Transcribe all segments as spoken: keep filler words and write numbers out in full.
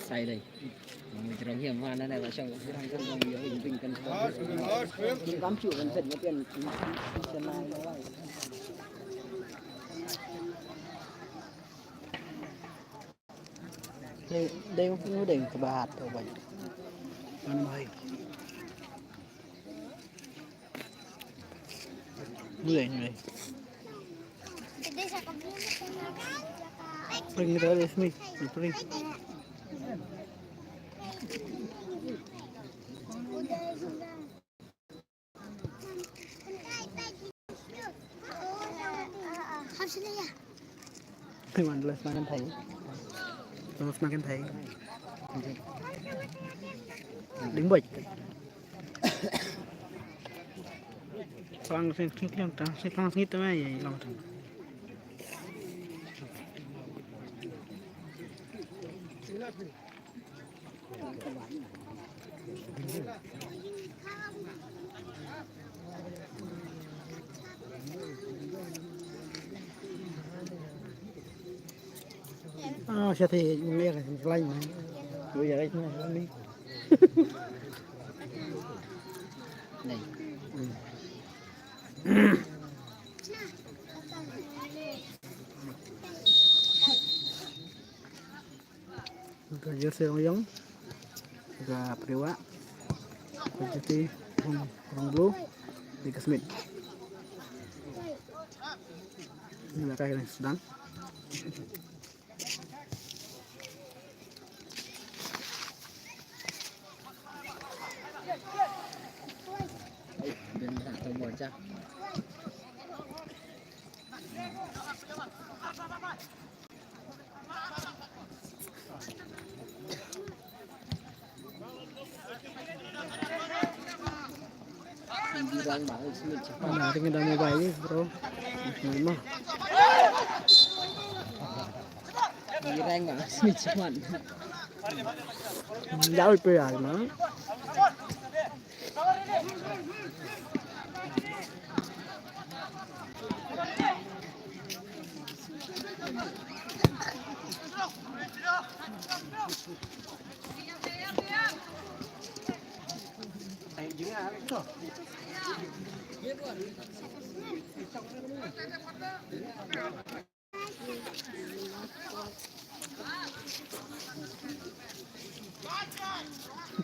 Sai dai. Ngi jrong hiam ma na na la shong jrong kan dong yo bing kan. Kam chu kan set ma pian. Deng, deng, deng ka ba hat ka ba. Ano mai. Mulai, mulai. Pring kita ada sini, pring. Hei man, let's makan Thai. Let's makan Thai. Ding boy. Klang sing, klang, klang sing, klang sing, tama ya, long tama. Ah, siya tayo, yung ngayon, yung line, man. Yung ngayon, yung line. Nay. Hmm. Ka jersey rong ïong, ka Pariwah, ka jersey rong, rong blue, di ka Smith. Ini lah kayak sedang. Nah, ring dah mobile ni, bro. Ni mah. Ni rang ah, sini cuman. Jauh tu ya, mah.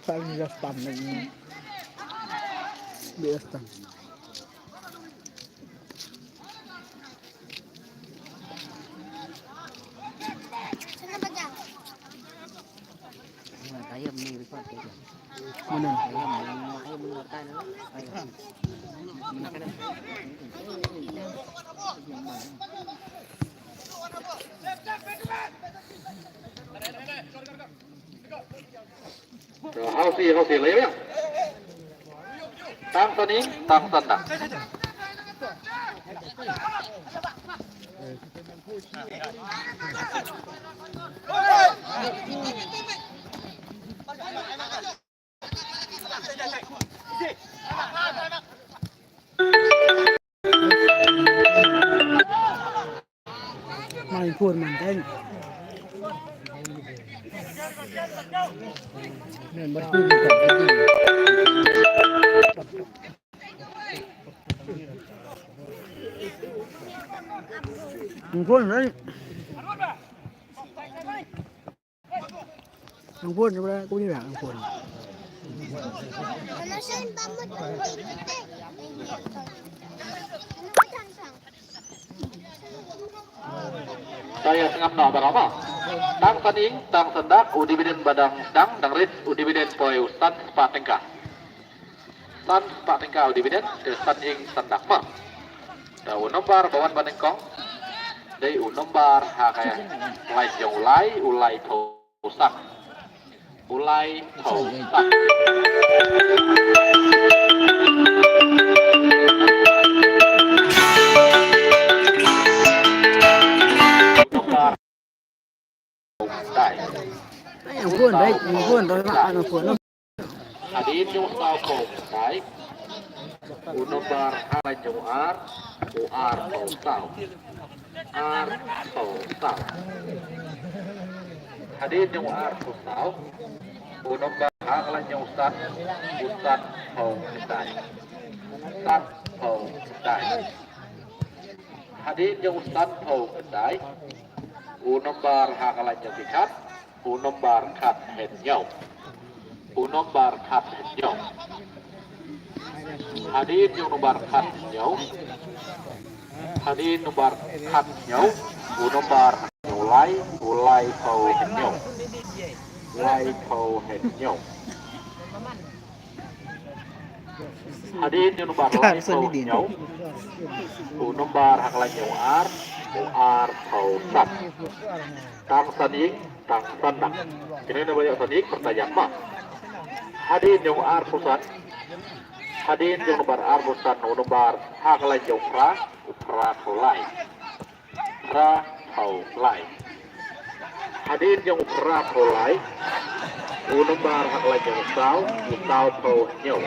Paling dia stun lagi. Dia stun. Mana? Hausi, hausi, leh ïa. Tang san ing, tang san dak. Mai pur man teng. Nan bar pur man teng. Pur man. Ang pun, ang pun. Saya sngap noh baroh mo. Tang san ing, tang san dak, u dividend ba dang sdang, dang rit, u dividend poi u san spah tyngka. San spah tyngka u dividend, te san ing san dak mo. Te u nombar ba wan ba nyngkong. Dei u nombar ha ka line jong u lai, u lai thaw sang. U lai thaw sang. Nombar Ang bun dei, ang bun dei, ang bun. Hadien jong u saw phew khyndai. U nombar ha ka lain jong u ar, u ar phew saw. Ar phew saw. Hadien jong u ar phew saw. U nombar ha ka lain jong u san, u san phew khyndai. San phew khyndai. Hadien jong u san phew khyndai. U nombar ha ka lain jong ki khat. U nombar khat hynñiew. U nombar khat hynñiew. Hadien jong u nombar khat hynñiew. Hadien nombar khat hynñiew. U nombar hynñiew lai, u lai phew hynñiew. Lai phew hynñiew. Hadien jong u nombar lai phew hynñiew. U nombar ha ka lain jong u ar, u ar phew san. Tang san ïing, tang san dang. Kine na ba ïoh san ïing, pyrta ïap ma. Hadien jong u ar phew san. Hadien jong u nombar ar phew san, u nombar ha ka lain jong u phra, u phra phew lai. Phra phew lai. Hadien jong u phra phew lai. U nombar ha ka lain jong u saw, u saw phew hynñiew.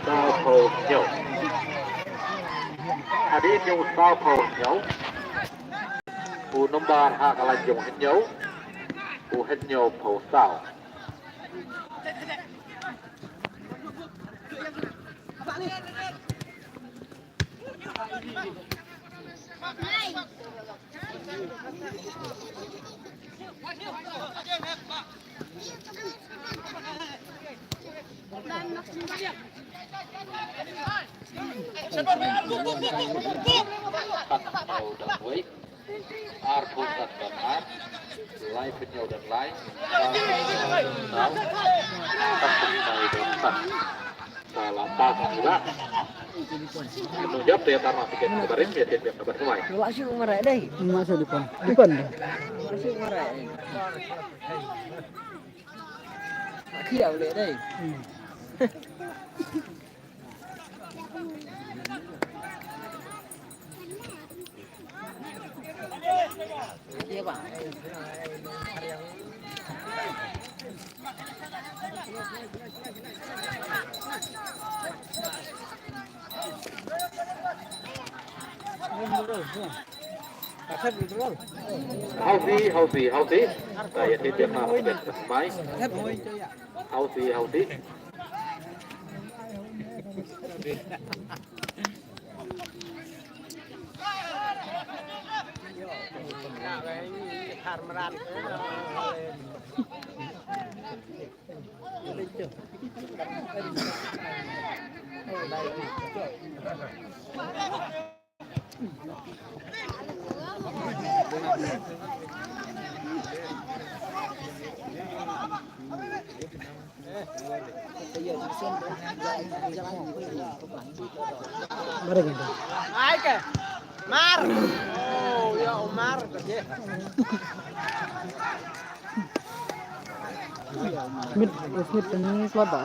Saw phew hynñiew. Hadien jong u saw phew hynñiew. U nombar ha ka lain jong u hynñiew. U hynñiew phew saw. Ar phew san don ar, lai phew hynñiew don lai, ar phew saw, san phew hynñiew don san. Salah pass juga. Nujab tu ya tarma tiket barim ya tiket barim semai. Wala shu ngara dei. Masuk depan. Depan. Wala shu ngara dei. Aki ya boleh dei. Hausi, hausi, hausi. Saya tidak mau tidak mai. Hausi, hausi. Ai ke. Mar. Oh, ya Umar. Smith, Smith ni slot ba.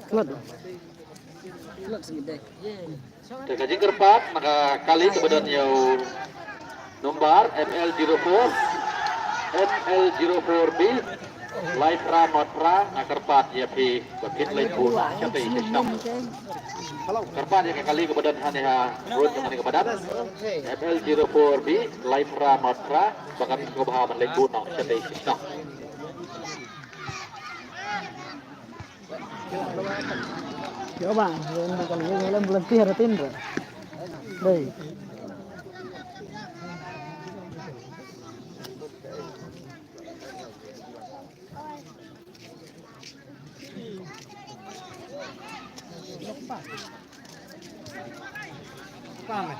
Slot. Slot Smith dei. Te ka jingkyrpad na ka kali kaba don ïa u nombar M L zero four, M L zero four B, lai phra not phra, nga kyrpad ïa phi ba phin leit bun shatei sha shnong. Kyrpad ïa ka kali kaba don hangne ha road jong kane kaba don M L zero four B, lai phra not phra, ba kan sngewbha ban leit bun shatei sha shnong. Yo ba, yo ni kan ni lem volunteer tin re. Dei. Pame.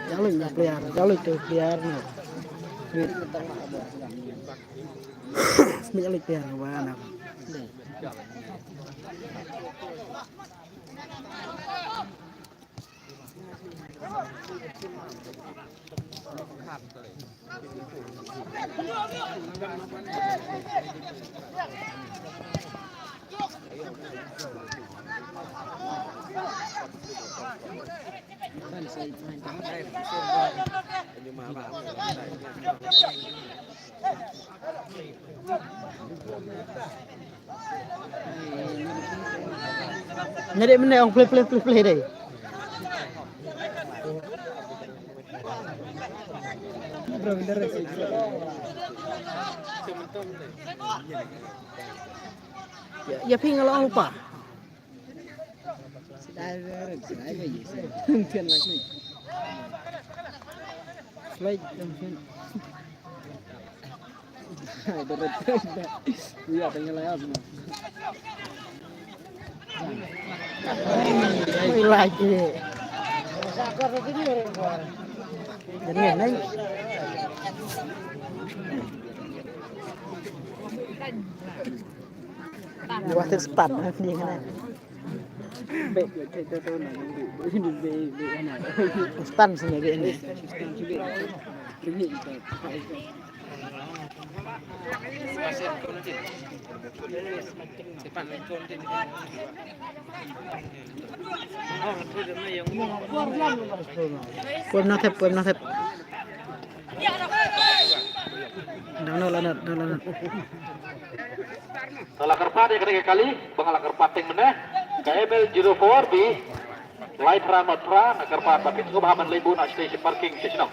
Jalik na player, jalik tu player na. Smith. Smith jalik player na ba na. Nyari mana orang play play play play deh. Ya, ya ping kalau lupa. Flight. Lagi. Jadi, neng. Wah, stun, dia kena. Stun sini, dia ni. Pom na thep, pom na thep. Dang no lanat, dang lanat. Nga la kyrpad ïa kane ka kali, ba nga la kyrpad teng mynne. Ka M L zero four B, Laitra Natra, nga kyrpad ba phin sngewbha ban leit bun sha station parking sha shnong.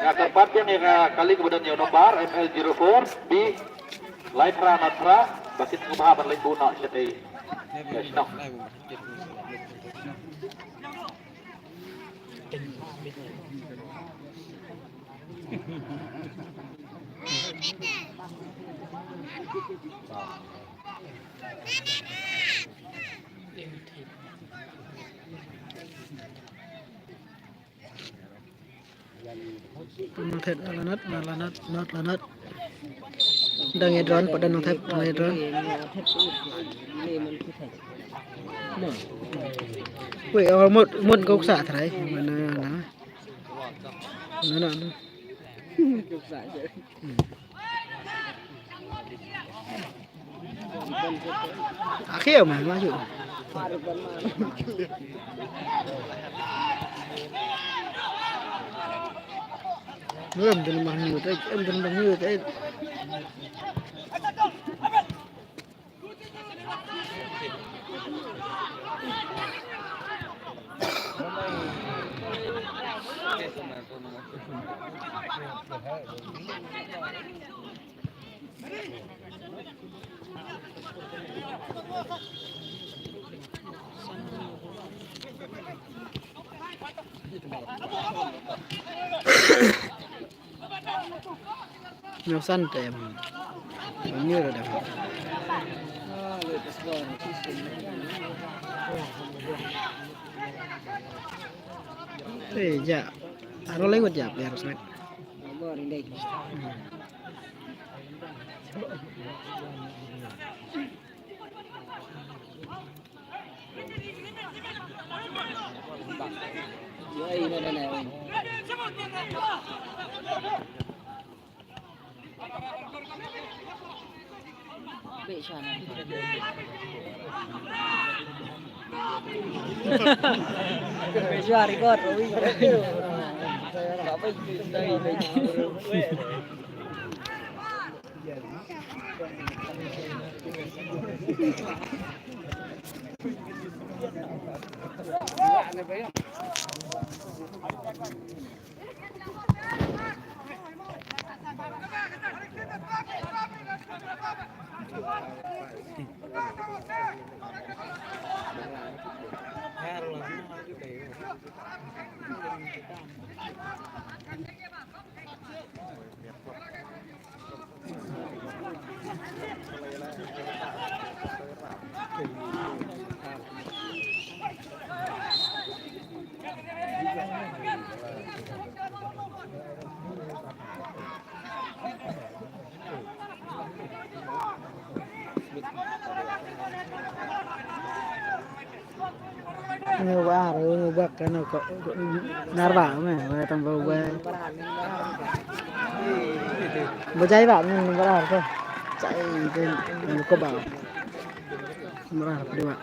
Nga kyrpad biang ïa ka kali kaba don ïa u nombar M L zero four B, Laitra Natra, ba phin sngewbha ban leit bun sha shnong. Pynthut na lanat, na lanat, na lanat. Dang ïa drone, pat dang thep, dang ïa drone. Wei, oh, mut, mut kok sa trai. Mana, na. Na, na, na. Akhir mah, maju. Em, dan mah mute, em, dan mah mute. Nyosan tem. Nyur dah. Eh, ja. Aro lewat ja, biar sangat. Ngi ba ar, ngi ba kan ko narba me, ba tang ba ba. Ba jai ba me ba ar ko. Jai den ko ba. Ba ar ko ba.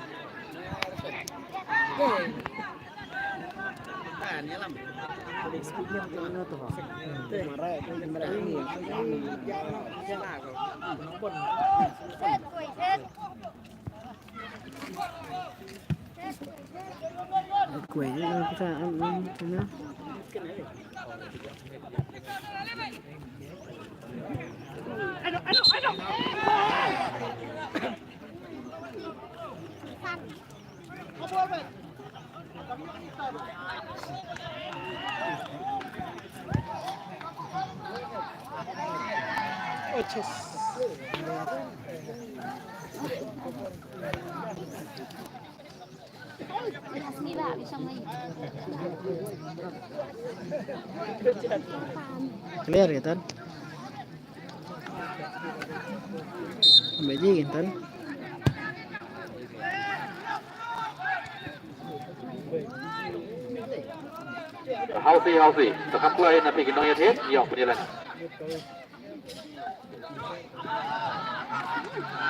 Clear ya, Tan? Ambil je, Tan. Hausi, hausi. Tekan pula ya, nanti gendong ya, Tin. Ya, penilaian.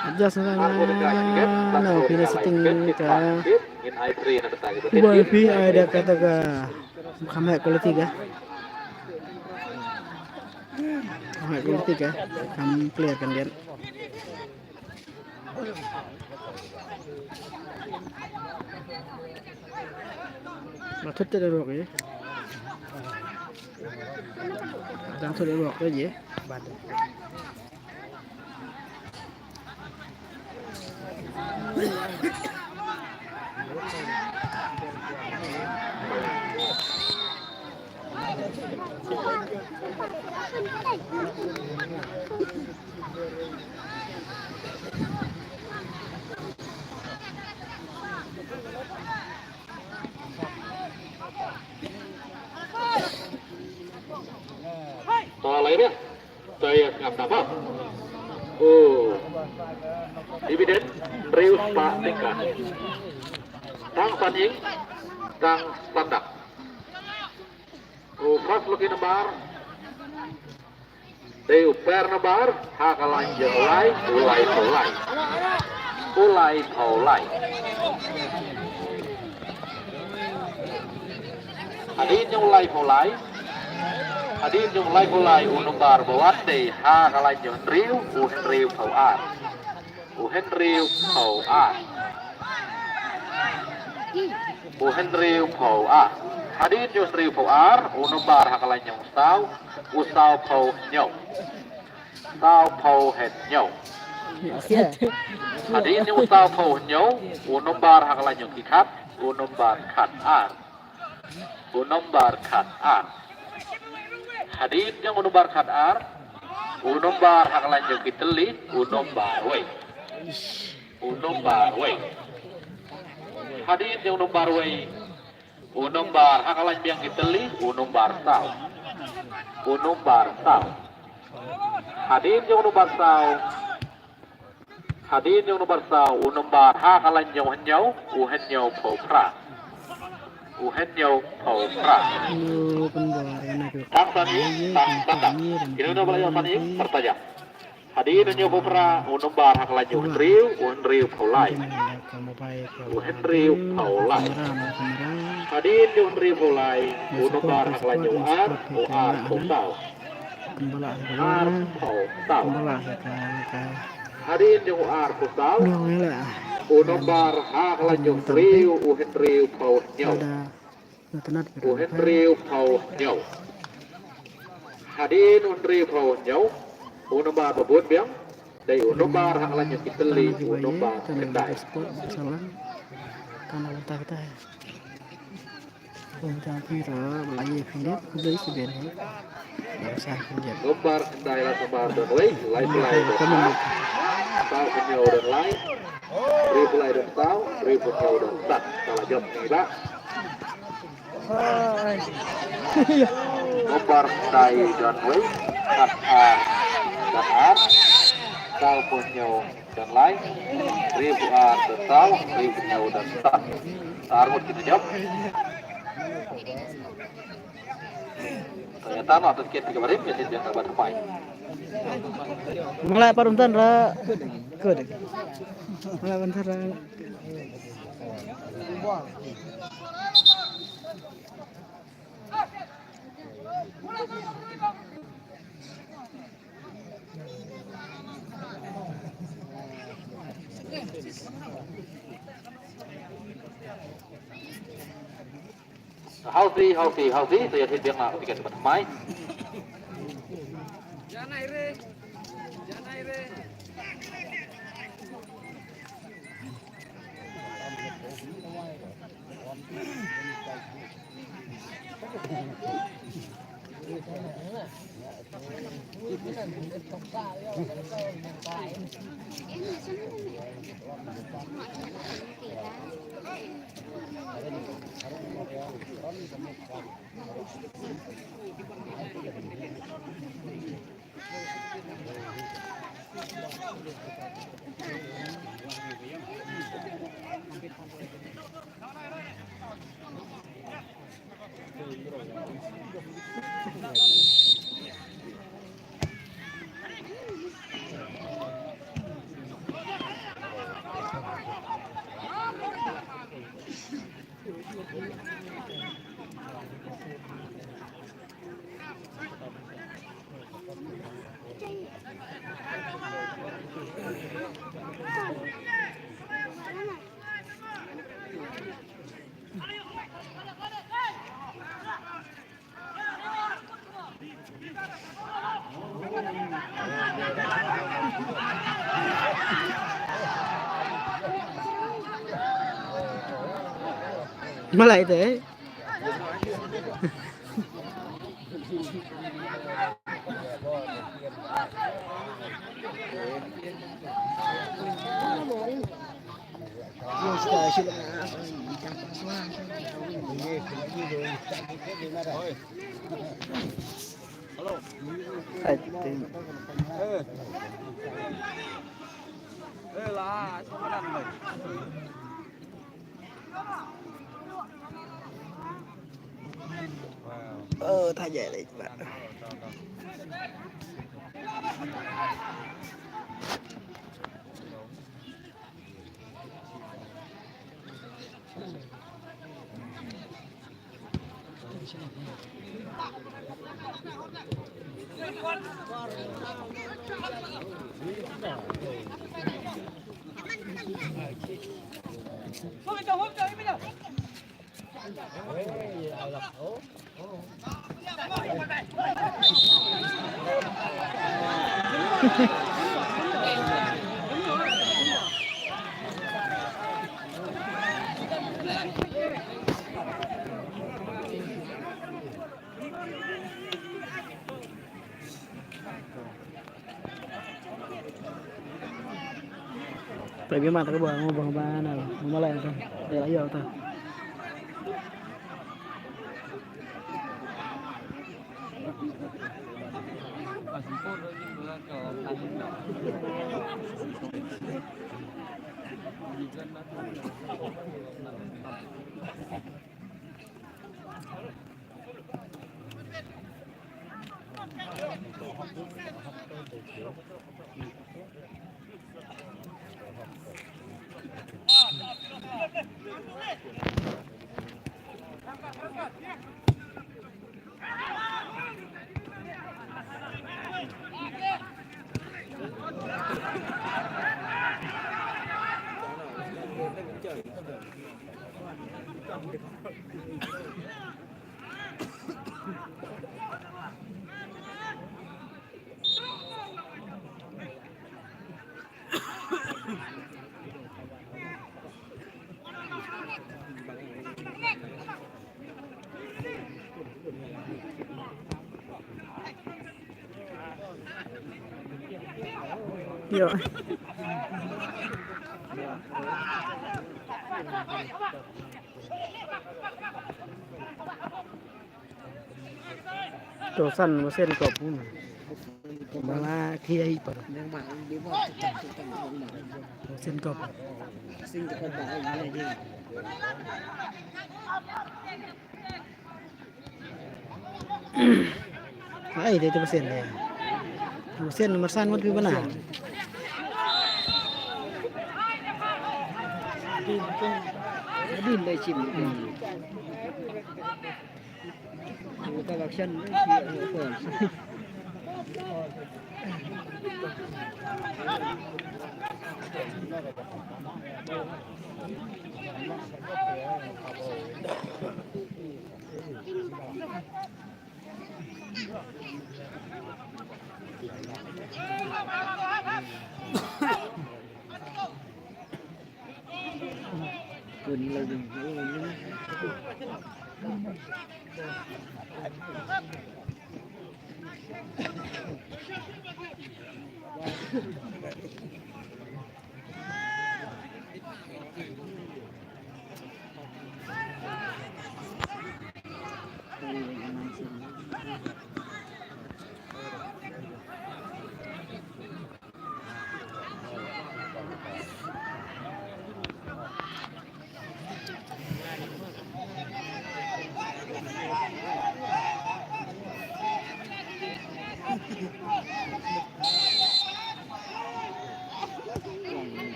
Adjust na, na, na, phi la setting ka wifi, ai da kata ka kham heh quality ka. Kham heh quality ka. Kham clear kan lian. Ba thut te da rok ye. Dang thut da rok ye. Ba de. To lai dia. To ïa ngam napa. Oh. Dividend hynriew spah tyngka. Tang san ïing, tang san dak. U first lucky number. Dei u pair number ha ka lain jong u lai, u lai phew lai. U lai phew lai. Hadien jong u lai phew lai. Hadien jong u lai phew lai u number ba wan dei ha ka lain jong u hynriew, u hynriew phew ar. U hynriew phew ar. U hynriew phew ar. Hadien jong u hynriew phew ar, u number ha ka lain jong u saw, u saw phew hynñiew. Saw phew hynñiew. Hadien jong u saw phew hynñiew, u number ha ka lain jong ki khat, u number khat ar. U number khat ar. Hadien jong u number khat ar, u number ha ka lain jong ki tylli, u number wei. U number wei. Hadien jong u number wei, u number ha ka lain biang ki tylli, u number saw. U number saw. Hadien jong u number saw, hadien jong u number saw, u number ha ka lain jong u hynñiew, u hynñiew phew phra. U hynñiew phew phra. Tang san ïing, tang san dak. Kino kino ba la ïoh san ïing, pyrta ja. Hadien u hynñiew phew phra, u number ha ka lain jong u hynriew, u hynriew phew lai. U hynriew phew lai. Hadien jong u hynriew phew lai, u number ha ka lain jong u ar, u ar phew saw. Ar phew saw. Hadien jong u ar phew saw, u number ha ka lain jong u hynriew, u hynriew phew hynñiew. U hynriew phew hynñiew. Hadien u hynriew phew hynñiew, u number ba bun biang, dei u number ha ka lain jong ki tylli, u number khyndai. Number khyndai la sumar don wei, lai phew lai don ar, saw phew hynñiew don lai, hynriew phew lai don saw, hynriew phew hynñiew don san. Ka la jop ni ba. Number khyndai don wei, khat ar don ar, saw phew hynñiew don lai, hynriew phew ar don saw, hynriew phew hynñiew don san. Ar ngut ki jop. Ternyata na tu kit tiga barim ya tidak dapat mai. Malai parum tan ra. Kode. Malai parum tan ra. Hausi, hausi, hausi, saya sih biar nak tiket cepat mai. Malai te. Oh, ta jai lei ba. Tapi mata ke bawah, ngomong mana? Ngomong lain tu. Ya, ya tu. Yo. To san mo sen ko pun. Bala ki ai par. Sen kop. Ai, dei tu pesen dei. Pesen nomor san mut pi bana. Din dei chim. Ka baksan.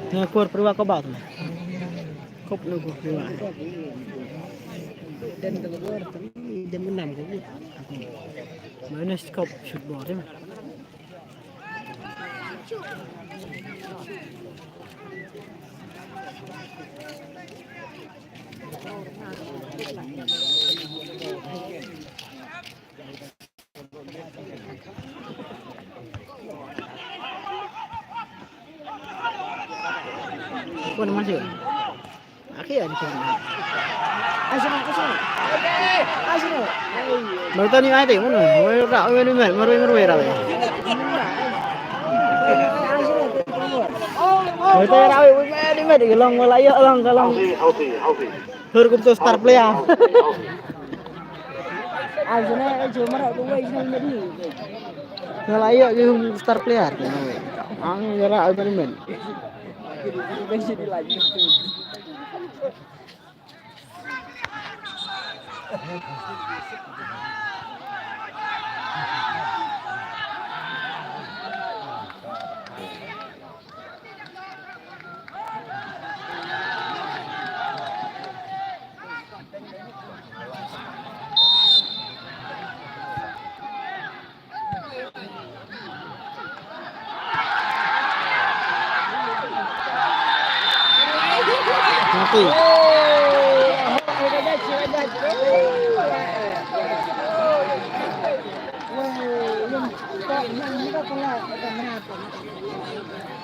Nga kor perwa ko ba tu. Kop no ko perwa. Dan tu kor tu dan menam ko. Minus kop shoot ball tu. Kau nama sih? Aki ya di sini. Asal, asal. Asal. Baru tadi ai teh mana? Wei ra, wei ni mer, mer, mer, wei ra. Wei teh ra, wei, wei ni mer, long, long, long. Hur kum tu star player. Ai, sana, eh, cuma rak tu, wei, sana, wei, ni. Nga la ïoh ïa u star player. Ang ïa la ai ban men. Mati.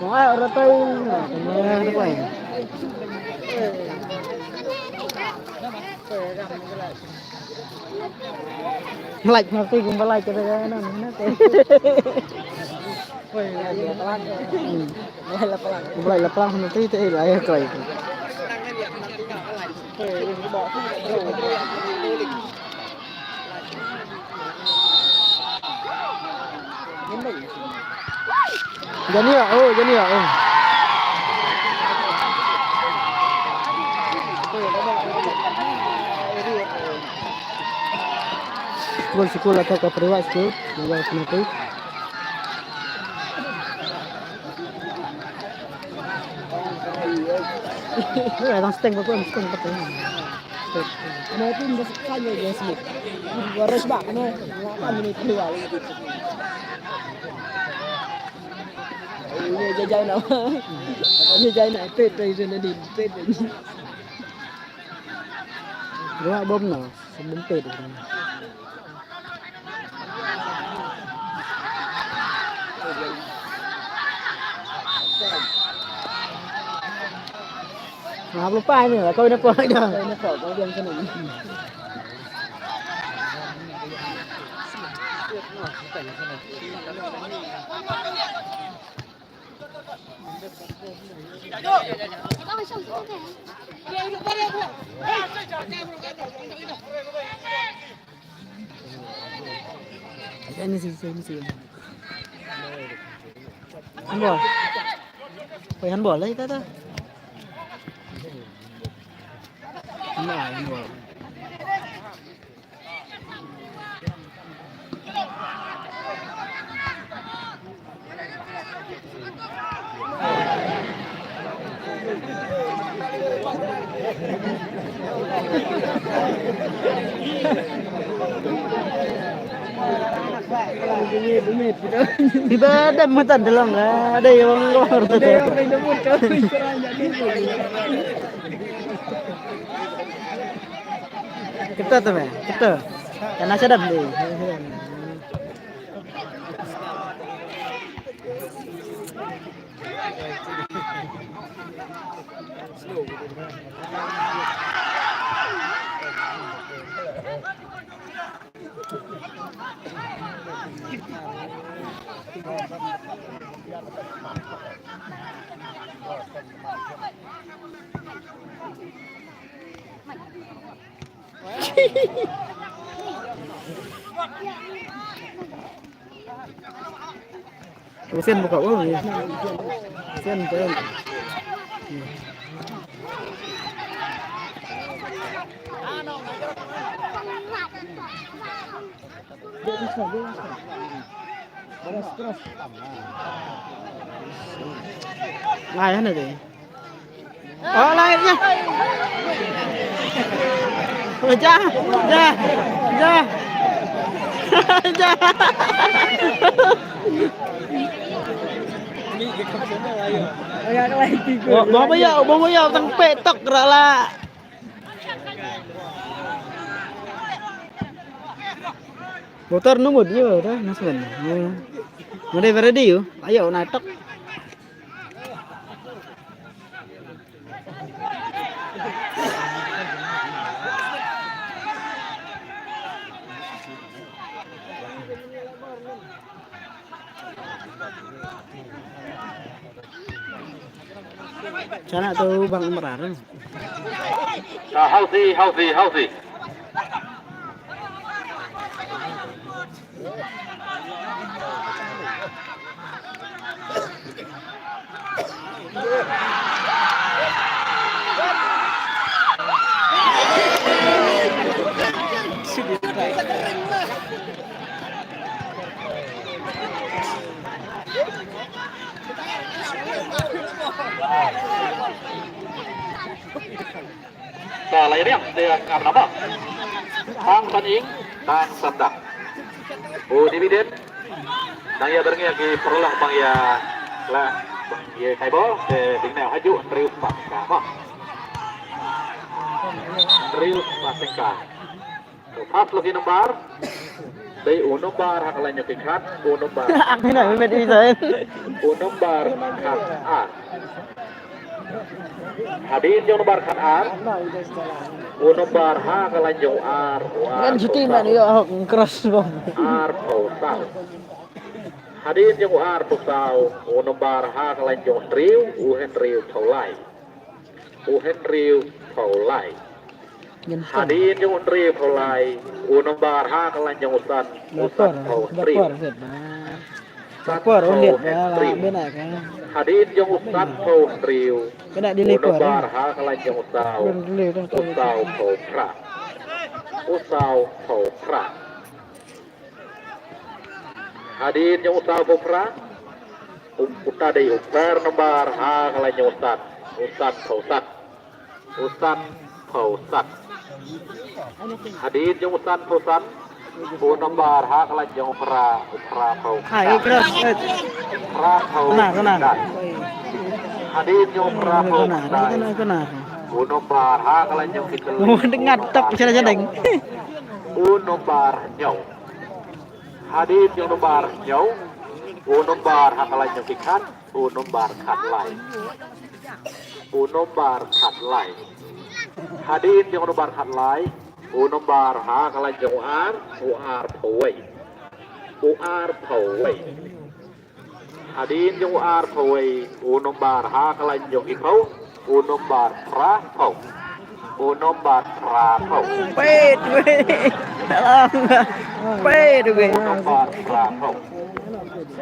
Wah, ora tau. Wah, ora tau. Like, ngerti kumba like kita kan, ngerti. Woi, like la plang. Hmm. Like la plang. Like la plang, ngerti, te, like, like. Jania, oh, jania, oh. School, school atau ke private school, mula senapi. Orang seteng berapa, seteng berapa. Kena tu dah sekali dia sini. Baru sebab kena lapan minit keluar. Ini jajai nama. Jajai nak pet tu itu nanti pet tu. Dua bom na, sebom pet tu. Ngap lupa ini lah, kau ini apa dah? Kau ini apa? Kau diam sana. Ini sih, ini sih. Handball. Oi, handball lah itu tuh. Nah, handball. Di ba dam mata dalam lah, ada yang ngor tu. Kita tu meh, kita. Kan asa dam deh. Usen buka, oh, iya. Usen, usen. Ngai hana deh. Oh, lahirnya. Oh, ja, ja, ja. Ja. Ba, ba, ba, ya, ba, ba, ya, tang petok rala. Motor numut yo, dah, nasmen. Mode ready yo, ayo natok. Chana tu bang umrar. Ah, hausi, hausi, hausi. Sa lai riam te karna ba. Bang paning, bang sandang. U dividend. Nang ya berngya ki perlah bang ya la bang ya kai bol te ding na haju hynriew spah ka ba. Hynriew spah ka. First lucky number. Dei u number ha ka lain jong ki khat, u number. Ak ni na met i sain. U number khat ar. Hadien jong u number khat ar. U number ha ka lain jong u ar, u ar. Kan chuti man yo hok cross bom. Ar phew saw. Hadien jong u ar phew saw, u number ha ka lain jong u hynriew, u hynriew phew lai. U hynriew phew lai. Hadien jong u hynriew phew lai, u number ha ka lain jong u san, u san phew hynriew. San phew hynriew. Hadien jong u san phew hynriew, u number ha ka lain jong u saw, u saw phew phra. U saw phew phra. Hadien jong u saw phew phra, u, uta dei u pair number ha ka lain jong u san, u san phew san, u san phew san. Hadien jong u san phew san, u number ha ka lain jong u phra, u phra phew phra. Phra phew phra. Hadien jong u phra phew phra. U number ha ka lain jong u phra. U number hynñiew. Hadien jong u number hynñiew, u number ha ka lain jong ki khat, u number khat lai. U number khat lai. Hadien jong u number khat lai, u number ha ka lain jong u ar, u ar phew wei. U ar phew wei. Hadien jong u ar phew wei, u number ha ka lain jong ki phew, u number phra phew. U nombar phra phew. Peit wei. Dalam. Peit wei. U nombar phra phew.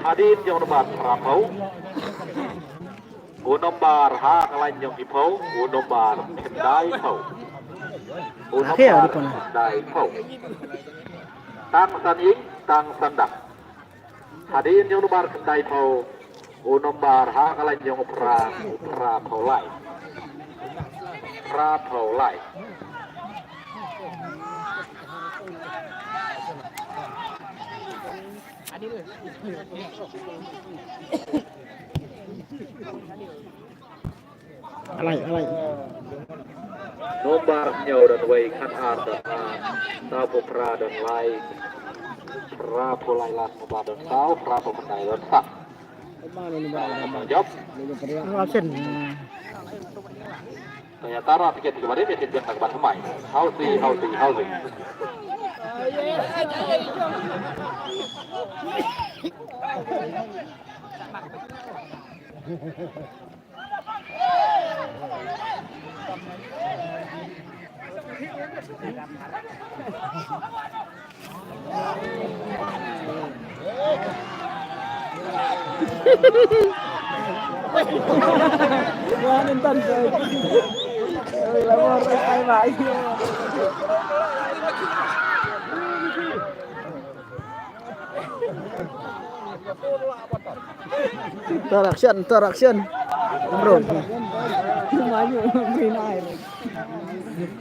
Hadien jong u nombar phra phew. U nombar ha ka lain jong ki phew. U nombar khyndai phew. U nombar khyndai phew. Tang san ïing, tang san dang. Hadien jong u nombar khyndai phew, u nombar ha ka lain jong u phra, u phra phew lai. Phra phew lai. Alai, alai. Nombar hynñiew don wei, khatar don ar, sawphew phra don lai, phra phew lai last nombar don saw, phra phew khyndai don saw. Jop. Absent. Taya tara tiket tiga barit, tiket biang tak bat semai. Hausi, hausi, hausi. Interaction, interaction. Bro.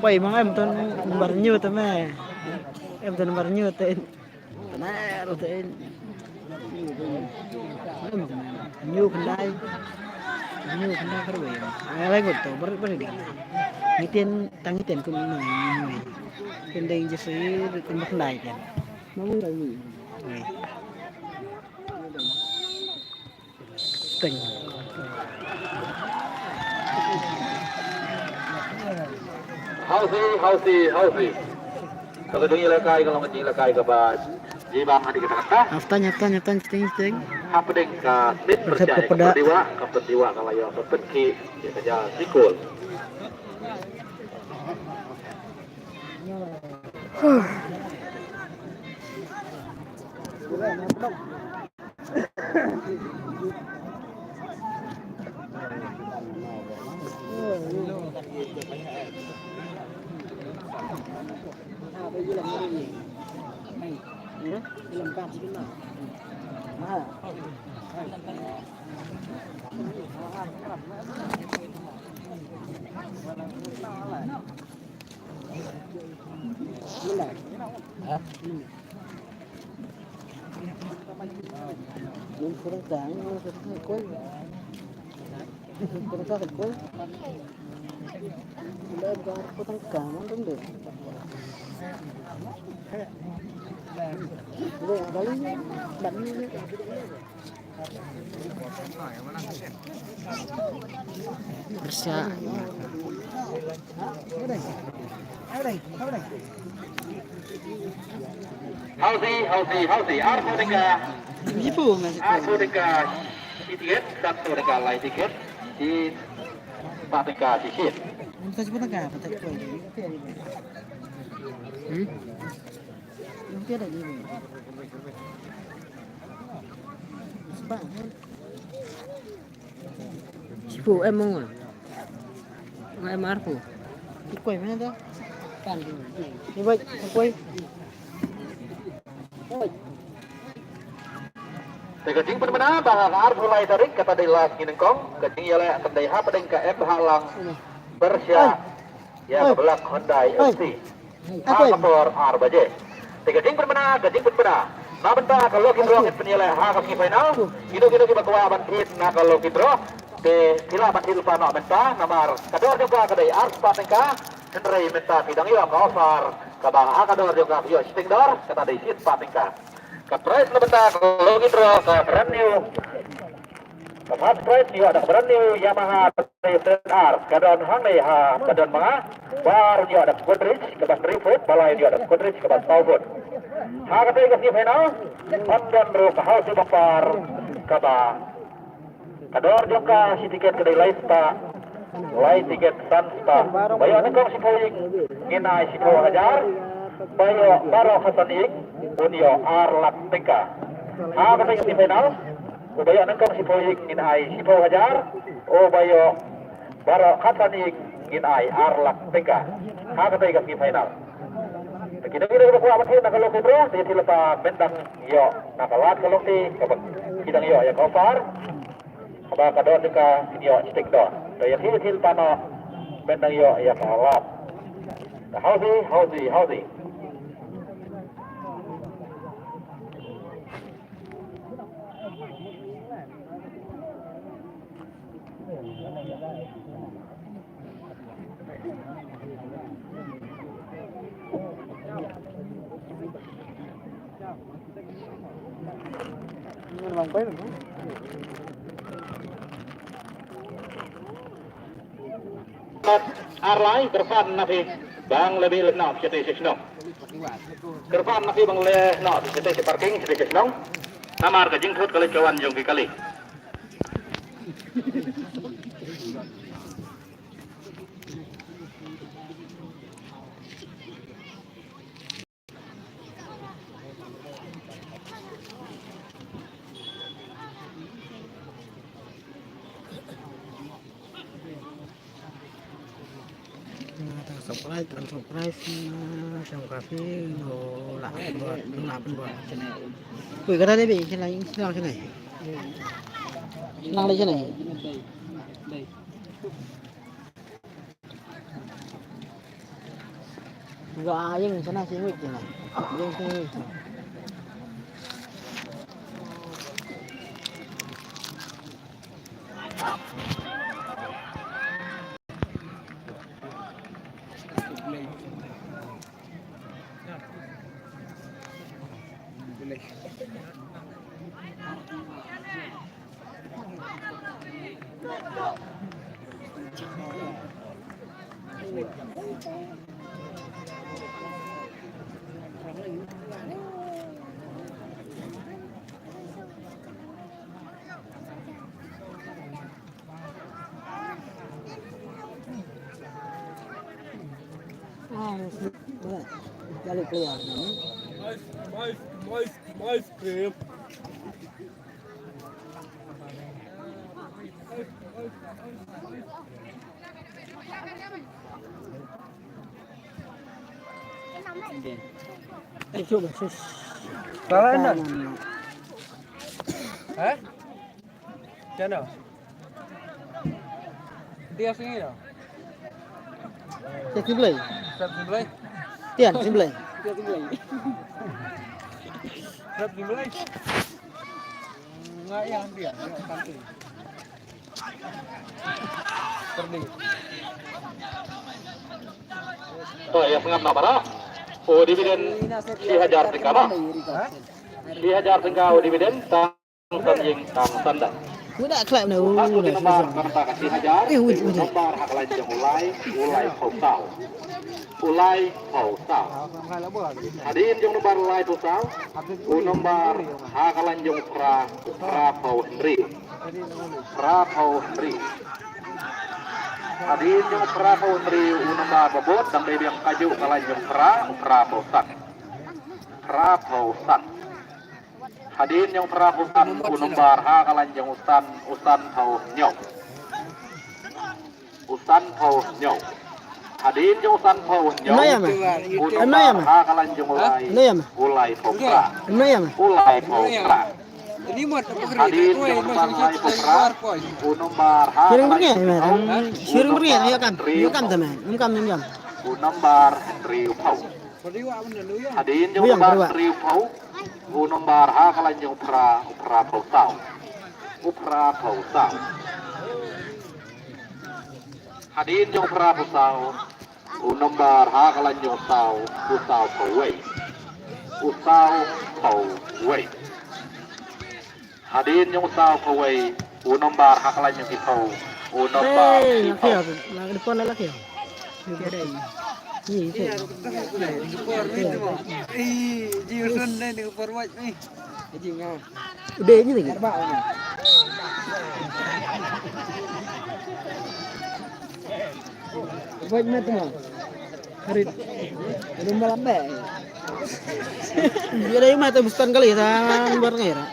Pai mang em ton bar nyu te me. Em ton bar nyu te. Tenar te. Em ton nyu khyndai. Nyu khyndai kar wei. Ai lai ngut to bar bar di. Ngiten tang ngiten kum nyu. Kendeng jesi kum khyndai ten. Mau ngai. Teng. Hausi, hausi, hausi. Kaba dang ïalehkai ka long ka jingïalehkai kaba jibang ha kata kata. Haftan, haftan, haftan, sting, sting. Hapdeng ka snip pyrshah ka pyrdiwah, ka pyrdiwah ka la ïoh ka pynkhih ïa ka jingïasikul. Bersya. Hausi, hausi, hausi. Arphew tyngka. Ibu masih. Arphew tyngka. Shi tiket, sanphew tyngka lai tiket. Shi spah tyngka shi shit. Minta sepuluh tyngka, apa tak kau? Hmm? Yang tiada ni. Spah kan? Shiphew em mo nga? Nga em arphew. Ki kwai mynta? Kan. Ni bai, ki kwai. Te ka jingpynbna ba ha ka arphew lai tarik kata dei last ngi nyngkong, ka jingïaleh kan dei hapdeng ka M Bhalang Persia. Ïa ka Black Hyundai F C. Ha ka por ar baje. Te ka jingpynbna, ka jingpynbna na bynta ka lucky draw ngin pynïaleh ha ka semi final. Kino kino kiba kwah ban thied na ka lucky draw, te phi lah ban thied lypa noh mynta, namar ka dor jong ka ka dei ar spah tyngka. Hynrei mynta phi dang ïoh ka offer kaba ha ka dor jong ka phi ïoh shiteng dor, kata dei shi spah tyngka. Ka prize na bynta ka lucky draw ka brand new. Ka first prize ïoh da ka brand new Yamaha R Z R, ka don hangne ha ka don ma nga. Ba ar ïoh da ka Godrej kaba hynriew foot, ba lai ïoh da ka Godrej kaba saw foot. Ha kata ka semi final, yn don ruh ka housie bumper kaba ka dor jong ka shi tiket ka dei lai spah Lai tiket san spah. Ba ïoh nyngkong shiphew ïing ngin ai shiphew hajar. Ba ïoh baroh khatsan ïing un ïoh ar lak tyngka. Ha kata ka semi final. Uba ïoh nyngkong shiphew ïing ngin ai shiphew hajar. Uba ïoh baroh khatsan ïing ngin ai ar lak tyngka. Ha kata ka semi final. Te ki dang ïoh ba kwah ban thied na ka longti bro, te ïa thied lypa, men dang ïoh na ka lad ka longti kaba ki dang ïoh ïa ka offer. Haba ka don te ka kin ïoh stik don. Te ïa thied, thied lypa noh, men dang ïoh ïa ka lad. Te hausi, hausi, hausi. Ar lai, kyrpad na phi ban leh beit leh noh shatei sha shnong. Kyrpad na phi ban leh noh shatei sha parking shatei sha shnong. Namar ka jingthut ka leit ka wan jong ki kali. Subscribe, subscribe, subscribe, subscribe, ula, ula, ula. Ui, kata dei, be, sila, sila, sila. Sila, sila. Ga ïing sana sini kena. Ïing sini. Ice, ice, ice, ice cream. Salah na? Ha? Chano? Dia sini ya? Dia sini. Dia sini. Dia sini. Dia sini. Nga ïa hangta, ïa kante. Kyrdi. To, ïa sngap na para. U dividend shi hajar tyngka ma. Ha? Shi hajar tyngka u dividend, tang san ïing tang san dang. Uda klep na u. Satu di nombar kata ka shi hajar. Eh, uj, uj. Nombar ha ka lain jong u lai, u lai phew saw. U lai phew saw. Hadien jong u nombar lai phew saw, u nombar ha ka lain jong u phra, u phra phew hynriew. Phra phew hynriew. Hadien jong u phra phew hynriew, u nombar ba bud, dang dei biang kajuh ka lain jong u phra, u phra phew san. Phra phew san. Hadien jong u phra phew san, u nombar ha ka lain jong u san, u san phew hynñiew. U san phew hynñiew. Hadien jong u san phew hynñiew. Em no ïa ma? U nombar ha ka lain jong u lai. Em no ïa ma? U lai phew phra. Em no ïa ma? U lai phew phra. Hadien jong u nombar lai phew phra. U nombar ha ka lain jong u lai. Sharing beri, ïa kam. Ïa kam tama. Ïa kam, ïa kam. U nombar hynriew phew. Hadien jong u nombar hynriew phew. U nombar ha ka lain jong u phra, u phra phew saw. U phra phew saw. Hadien jong u phra phew saw. U nombar ha ka lain jong u saw, u saw phew wei. U saw phew wei. Hadien jong u saw phew wei, u nombar ha ka lain jong ki phew, u nombar ki phew. Baik, mat mo. Harit. Belum malam, be. Dia dah mata bustan kali, tan bar ngira.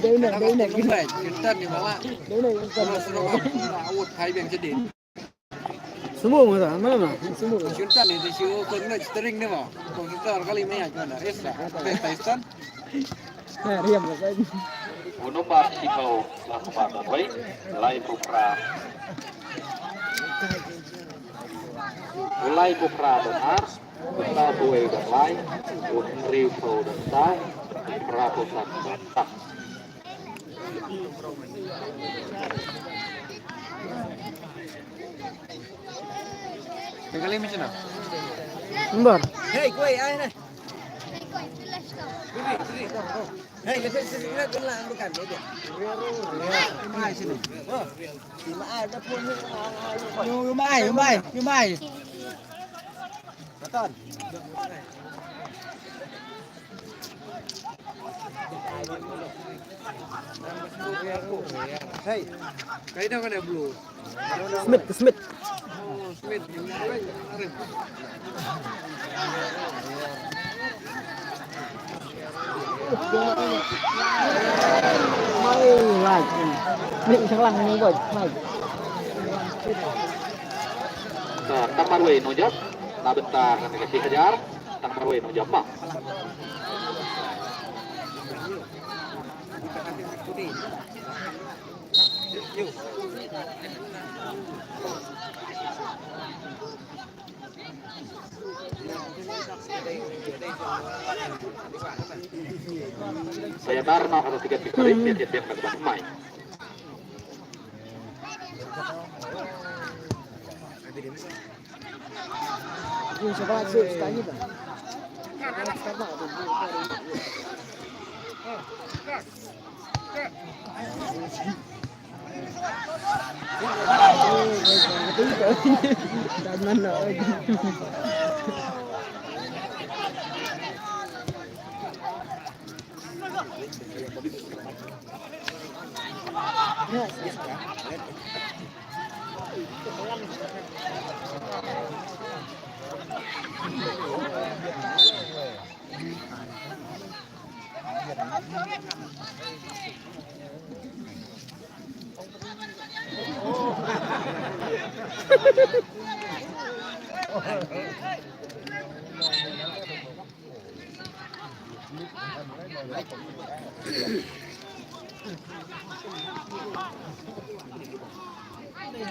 Dah nak, dah nak. Baik, kita ni bawa. Dah nak. Terus, terus, awut, hai biang sedih. Semua mata, mana, mana? Semua. Kita ni, dia siu, kau nak steering ni, mo. Kau kita kali, mana, mana? Esra. Tyson. Ha, riam lah, kan. U nombar shiphew la kba don wei, laiphew phra. U laiphew phra don ar, u sawphew wei don lai, u hynriewphew don saw, u phraphew san don saw. Kali macam mana? Nombar. Hey, koi, ai na. Yu, yu mai, yu mai, yu mai. Hey. Kaida kan blue. Smith, Smith. Mai, like. Ni, isang lang ni, boy. Like. Tang marwei nongjop. Na bynta ka shi hajar. Tang marwei nongjop ma. Saya bar na harus tiga tiga rim dia dia dia mai.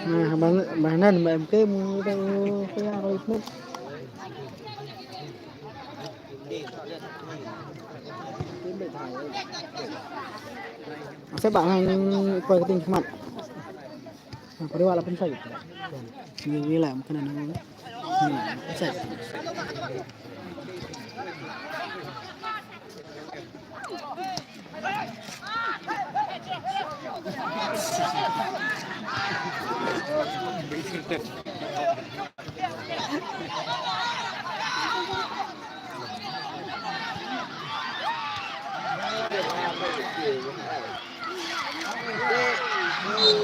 Nah, bang, bang nan, bang M K mu, mu, mu, mu, mu. Masa bang, koi keting khmat. Nah, pari wala pun sai. Ni, ni lah, mungkin ada ni. Ni, sai.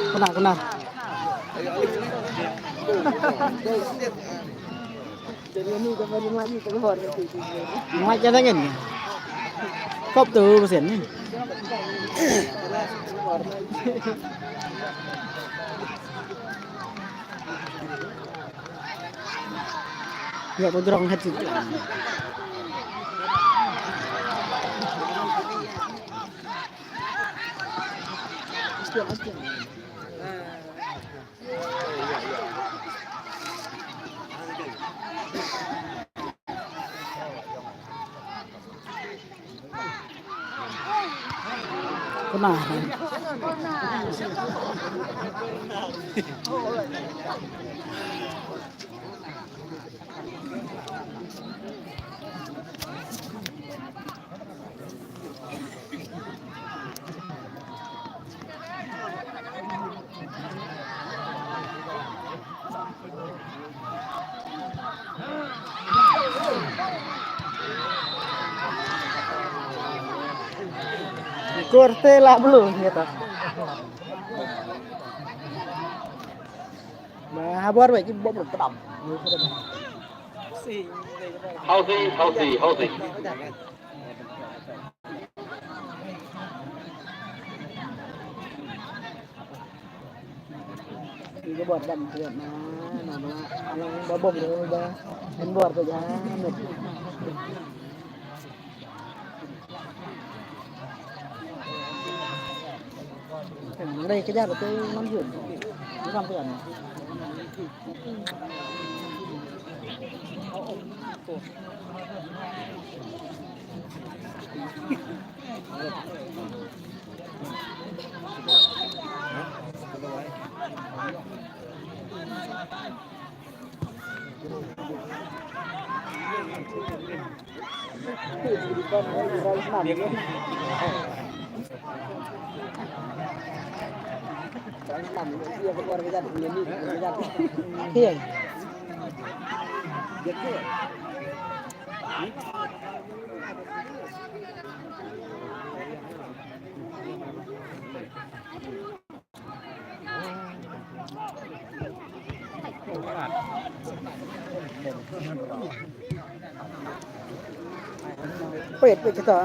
Kena, kena. Mai ka dang ni. Kop tu mesin ni. Ya, ko drong hat tu. Kena. Korte la blu, ya ta. Ba ha bor ba ki bom ru padam. Hausi, hausi, hausi. Ki bor dam ki na na ba alang ba bom ru ba. Kan bor ba ja. Nang dei kejar tu nang jun. Bukan tu kan. Peit, peit kita.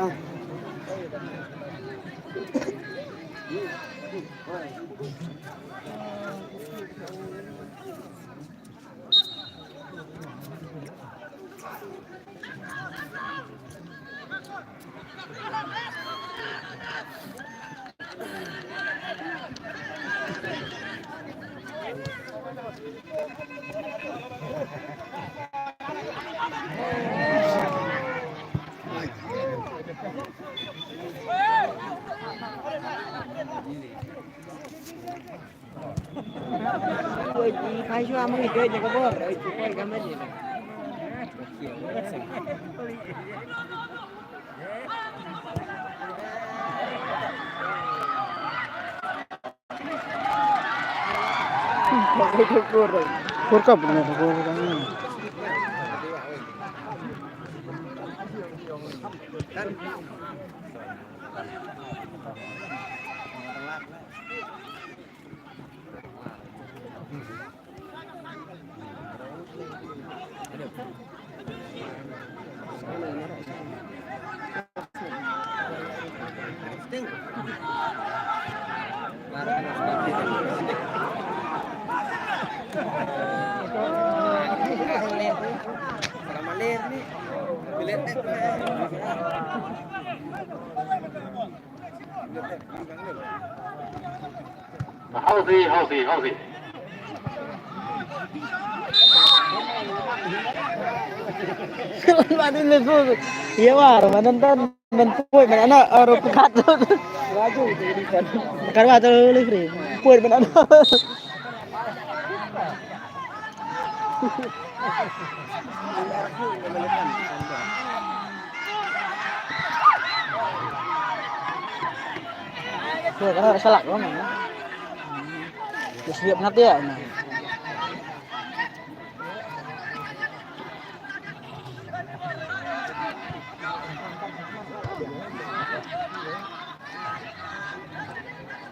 Kur kap na kur kap. Hausi, hausi, hausi. Madu lebu. Iya, war, mana nonton, men puai, mana anak, orang pekat tu. Bukan war tu, livery. Puai, mana anak. Tuh, karena ada salak doang ya. Terus dia pengerti ya. Nah.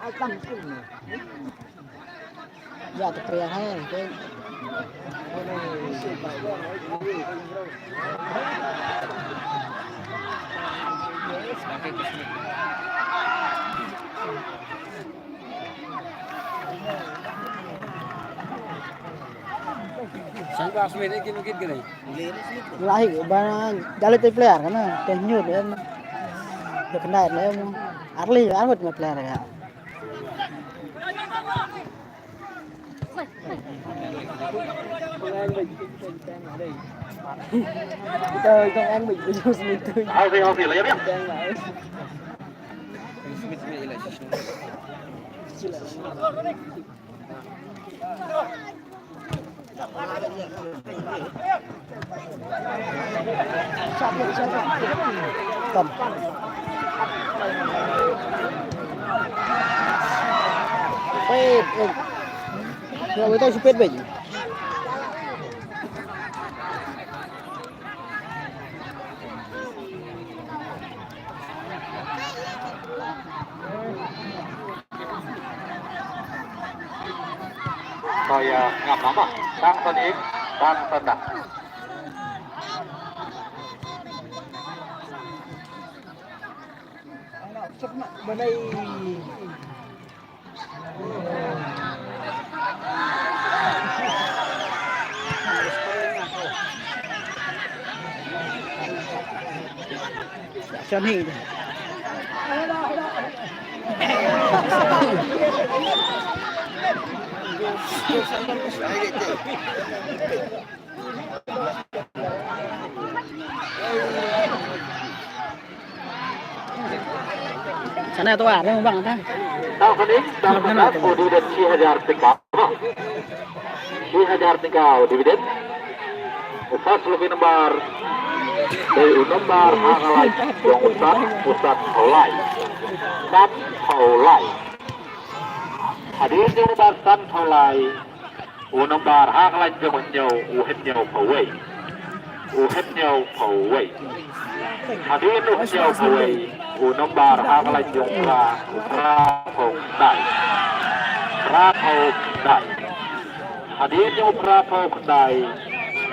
Ai, tang sini. Ya, tu pria hai, tu. Sangka Smith ni kin kit kene. Lahi ba jale te player kana, te nyut em. Te kendai em. Arli armut me player ya. Tam. Peit, eh. Ya, betul sipit, peit. Ïa ngam nama. Tang tadi, tang tanda. Sana tu ada bang ta. Tang kane, tang kane, dividend shi hajar tyngka. Shi hajar tyngka dividend. U first lucky number dei u number ha ka lain jong u San, u San Thaulai. San Thaulai. Hadien jong u number San Thaulai. U number ha ka lain jong u hynñiew, u hynñiewphew wei. U hynñiewphew wei. Hadien u hynñiewphew wei, u number ha ka lain jong u phra, u phraphew khyndai. Phraphew khyndai. Hadien jong u phraphew khyndai,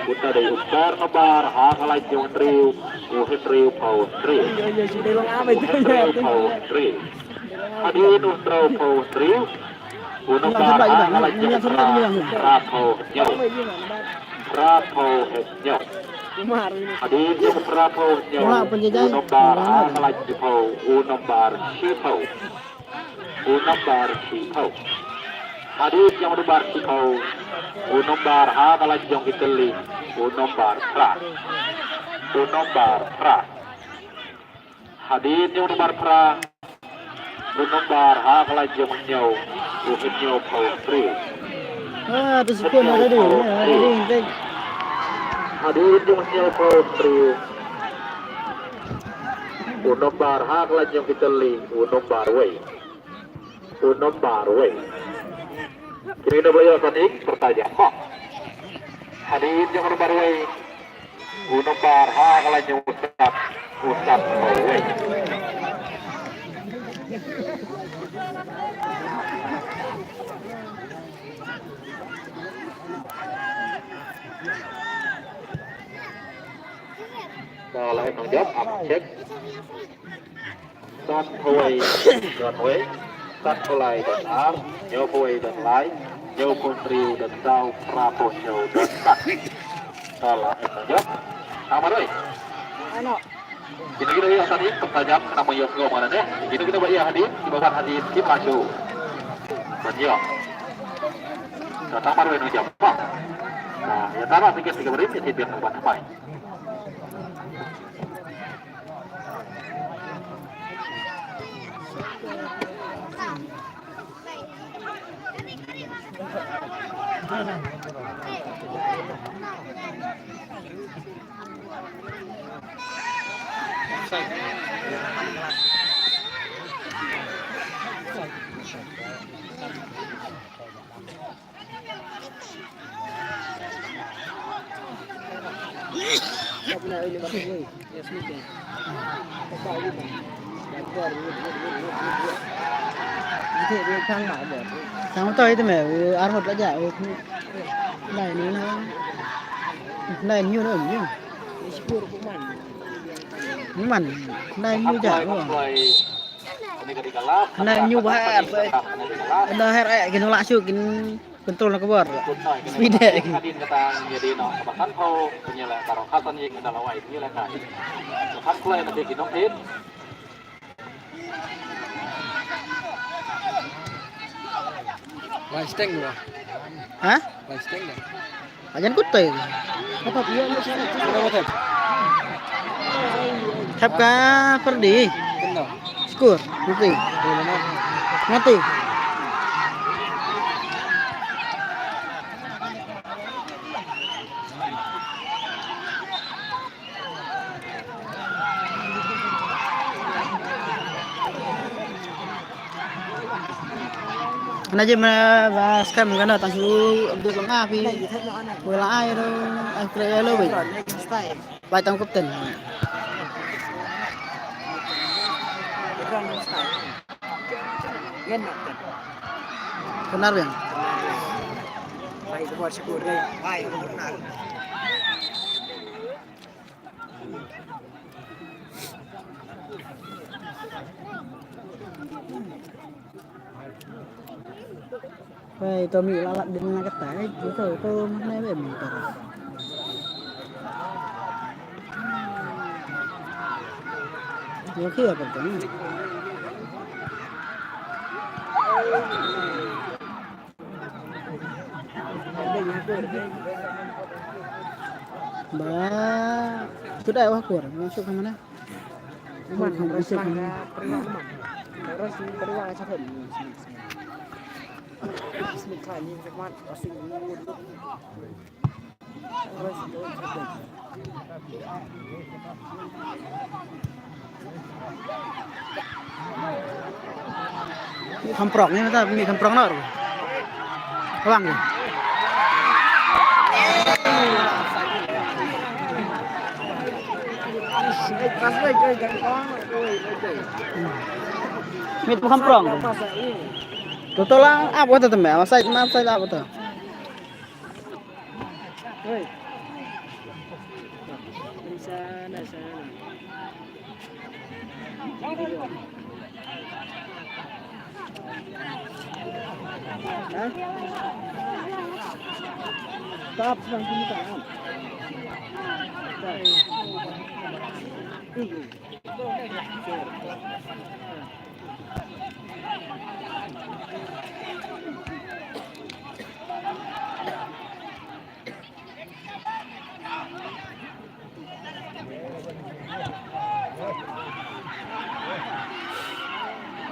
uta dei u third number ha ka lain jong u hynriew, u hynriewphew hynriew. U hynriewphew hynriew. Hadien u hynriewphew hynriew, u number ha ka lain jong u phra, phraphew hynñiew. Phraphew hynñiew. Hadien jong u phraphew hynñiew, u number ha ka lain jong u phew, u number shiphew. U number shiphew. Hadien jong u number shiphew, u number ha ka lain jong ki tylli, u number phra. U number phra. Hadien jong u number phra, u number ha ka lain jong u hynñiew, u hynñiewphew hynriew. Ah, tu sukun ada ding. Ada ding, teng. Hadien jong u hynñiewphew hynriew, u number ha ka lain jong ki tylli, u number wei. U number wei. Kine ki ba ïoh sa ïing pyrta jam mo. Hadien jong u number wei. U number ha ka lain jong u San, u San Thaulai. Ka la em nang jop, am check. San Thaulai don wei, San Thaulai don ar, Hynñiewphew wei don lai, Hynñiewphew hynriew don saw, Phraphew hynñiew don san. Ka la em nang jop. Tang marwei. Kine kine ïa hadien, pyrta jam, kane mo ïa sngewbha ne. Kine kine ba ïa hadien, kiba wan hadien, kim lah shuh ban ïoh. Ka tang marwei nang jop. Ka ïa tang na tiket tiket barim, ïa tiket nang ban thymmai. Tang to ite me, ar ngut la ja, lai ni na. Lai ni na, ni. Ni man, lai ni ja. Nai nyu ba her. Na her, eh, kin la shu kin control na ka bor. Speed eh. Lai steng ba. Ha? Lai steng ba. Ajan kutai. Thap ka perdi. Skor. Mati. Mati. Ana je ma ba scam kana tang su update lang api. Wala ai ro ai kre lo be. Bai tang kapten. Benar bang. Hei, to mi la lap din na kata, eh, to, to, mana be mi to. Yo ki apa tu? Ba, sudah wah kur, masuk ke mana? Uman, ras lang, eh, periwak uman. Ras periwak aja kan. Sini, sini. Sini kan, ni mat, asing. Ras itu. Mih khamprok ni mata, mih khamprok nor. Wang ni. Mih tu khamprok. Tu tu lang, apa tu tu meh? Apa side, apa side apa tu? Hei. Sana, sana. Hah? Tap, sang sini, tap. Tap.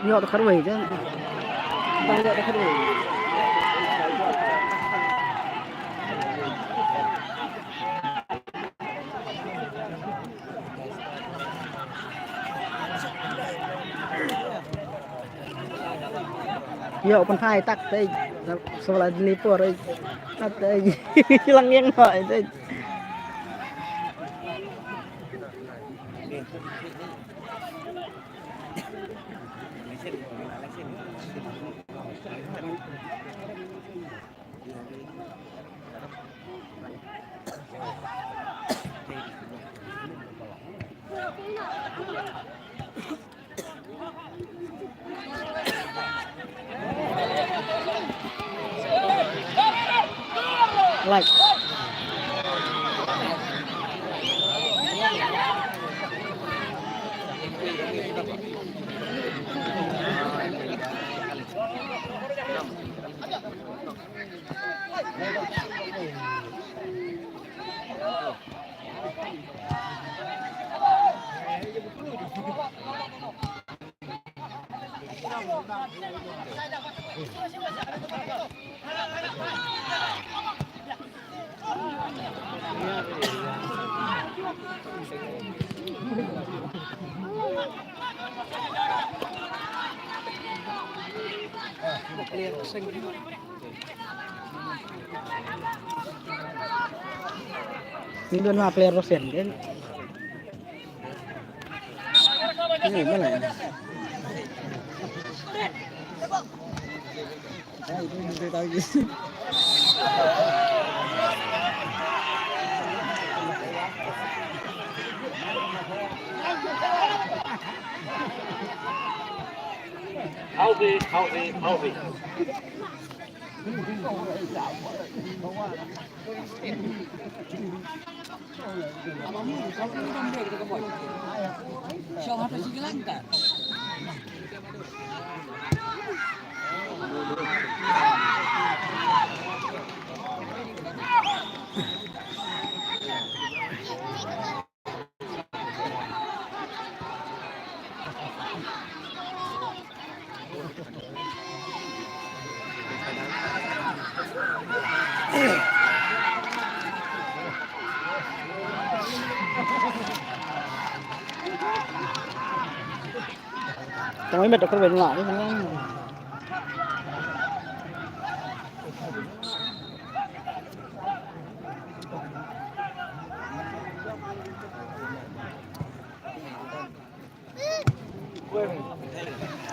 Ïoh da khatwei te. Ba ïoh da khatwei. Ïoh pynphai tak te, sa ba la deliver te. Tak te. Lang ïeng hoi te. Like. Ni don ma player persen kan? Ni mana? Hausi, hausi, hausi. Tama met doktor ben la.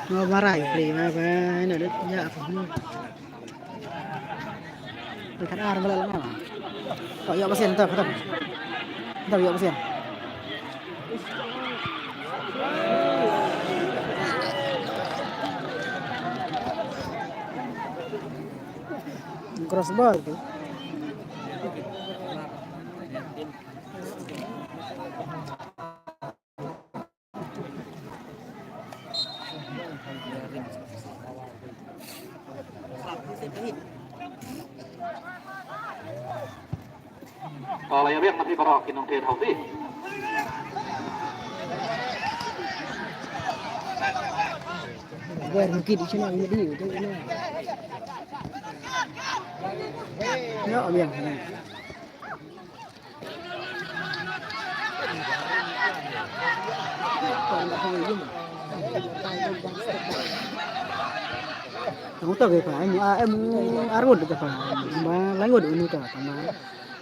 Ngo marai play ma ba ina da ya apa ni. Kan ar bala lang. To, ïoh basian, to, to. To, ïoh basian. Crossbar tu. Ka la ïa biang, ma phi baroh ki nongtrei thaw ti. Wer mungkin di sini, ini di, itu ini. Ya, biang. Tang uta ke pa, em, ah, em, arngut ke pa. Ba, langut unu ta, tama.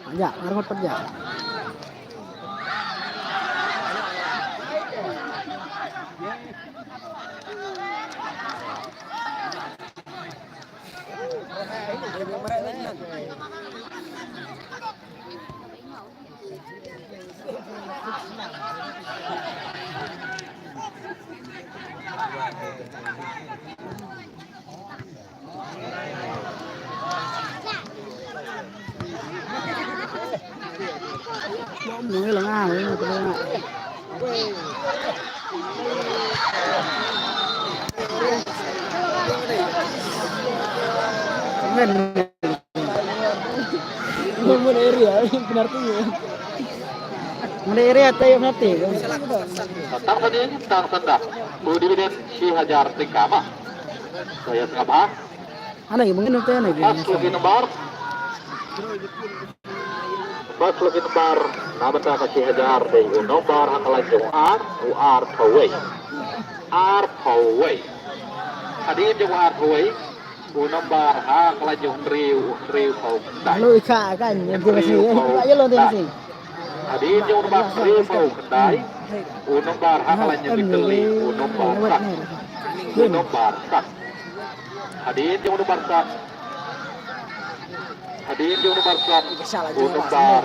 Paja, arngut paja. Mun area, penalti. Mun area, tayo penalti. Tang sani, tang sanda. U dividend shi hajar tyngka ma. Saya sngap ha. Ana gi mungkin te na gi. Pas lucky number. Pas lucky number. Na bynta ka shi hajar dei u nombar ha ka lain jong u ar, u ar phew wei. Ar phew wei. Hadien jong u ar phew wei. U nombar ha ka lain jong u hynriew, u hynriew phew khyndai. Lo i kha kan, ïa lo dei si. Hadien jong u nombar hynriew phew khyndai. U nombar ha ka lain jong u tylli, u nombar san. U nombar san. Hadien jong u nombar san. Hadien jong u nombar san. U nombar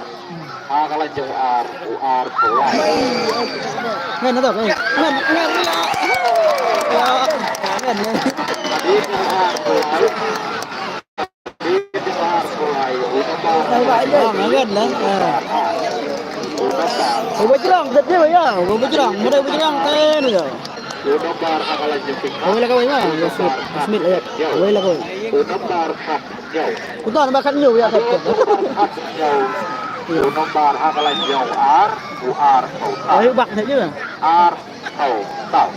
ha ka lain jong u ar, u ar phew lai. Ngan na to, ngan, ngan, ngan. Ngan, ngan. Hadien jong u ar phew lai. Hadien jong u ar phew lai. U nombar. Ah, ngan na. Ah. U nombar. U bajrong, tet dia ya. U bajrong, mudai bajrong, ten ya. U nombar ha ka lain jong u ar. Wei la kawei ma, ya, Smith, Smith, ya. Wei la kawei. U nombar ha Ïa. Uta ba kan ïa, ïa. U nombar ha ka lain jong u ar, u ar phew saw. Ai bak ne ïa. Ar phew saw.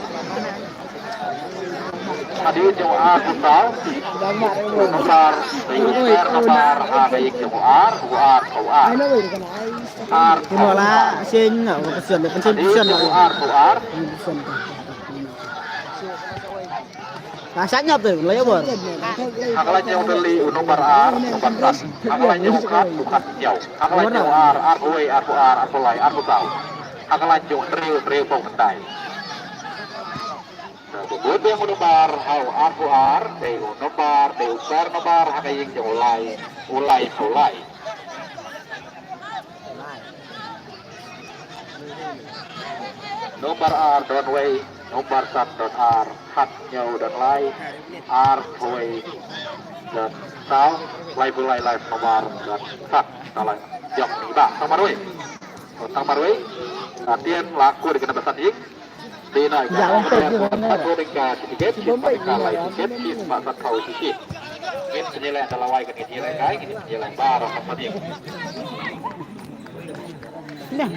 Hadien jong u ar phew saw. U nombar, u nombar ha ka lain jong u ar, u ar phew ar. Ar phew saw. Kino la sien nga, ka sien, ka sien, ka sien. Hadien jong u ar phew ar. Ka sha nyap te, la ïa bor. Ha ka lain jong u tylli u nombar ar, u nombar san. Ha ka lain jong u khat, u khat hynñiew. Ha ka lain jong u ar, ar phew wei, ar phew ar, ar phew lai, ar phew saw. Ha ka lain jong u hynriew, hynriew phew khyndai. Te bud biang u nombar ha u ar phew ar, dei u nombar, dei u per nombar ha ka ïing jong u lai, u lai phew lai. Nombar ar don wei, nombar san don ar, khat hynñiew don lai, ar phew wei don saw, lai phew lai, lai phew nombar don san. Ka la jong ni ba. Tang marwei. Tang marwei. Atian la kur dei ka nombar san ïing. Dei na ka. Ïa, ong, ong, ong, ong, ong. Ka tiket, ka lai tiket, ki ba san phew tiket. Ngin pynïaleh da lawei, ngin pynïaleh kai, ngin pynïaleh ba ra ka padi. Dah.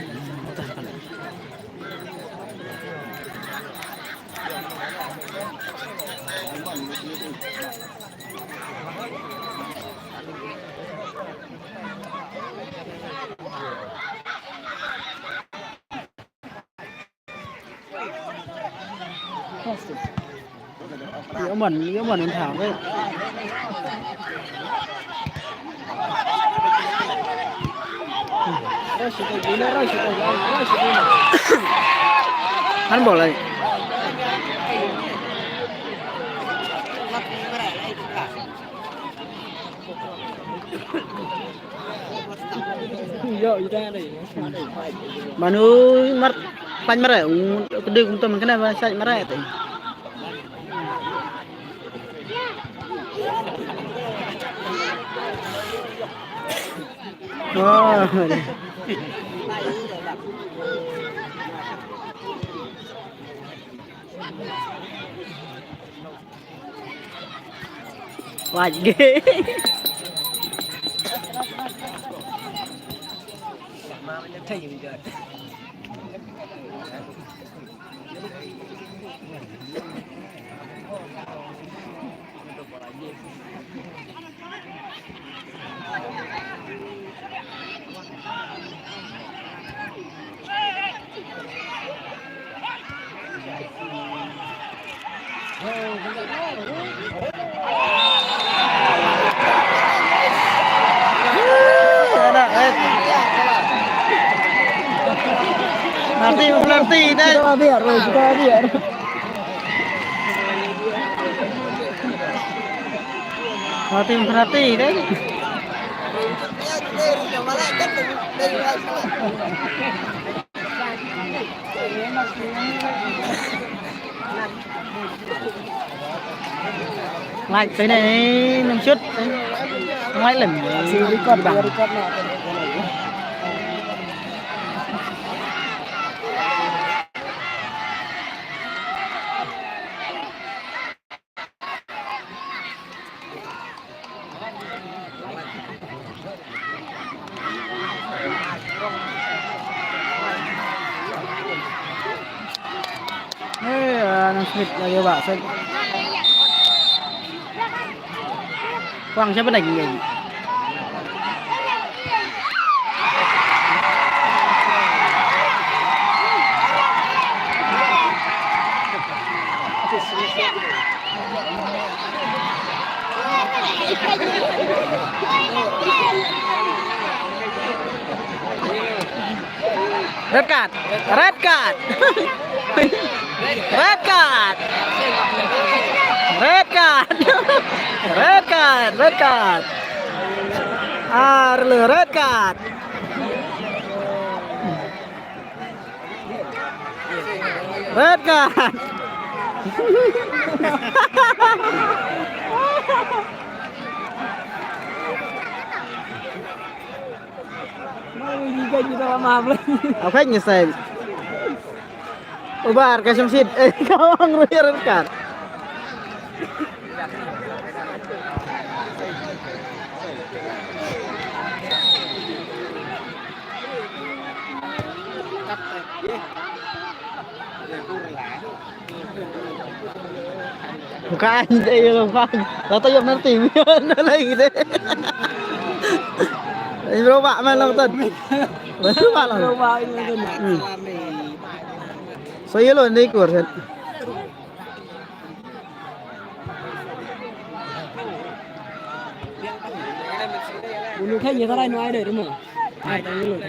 Ïa man, ïa man un thang. Handball ai. Manu mar pan mare, kedai kumta mengkena ba sai mare te. Oh. Wajib. Nanti, nanti, dai. Kita biar, kita biar. Hati-hati deh. Like tới này năm shoot. Like lên. Record, record. Eh, ah, nang slip lagi, Pak. Set. Kuang siapa lagi? Red card. Red card. Red card. Red card. Red card. Red card. Ar le red card. Red card. Apa yang nyesel? Ubar ka Shamsid. Eh, kawang ruya red card. Bukan, dia ya lupa. Tahu tak, nanti. Lagi deh. Ini berubah main nonton. Berubah lah. Hmm. So, yellow ni kur. Unu khen ye tarai no ai de rumo. Ai ta yellow.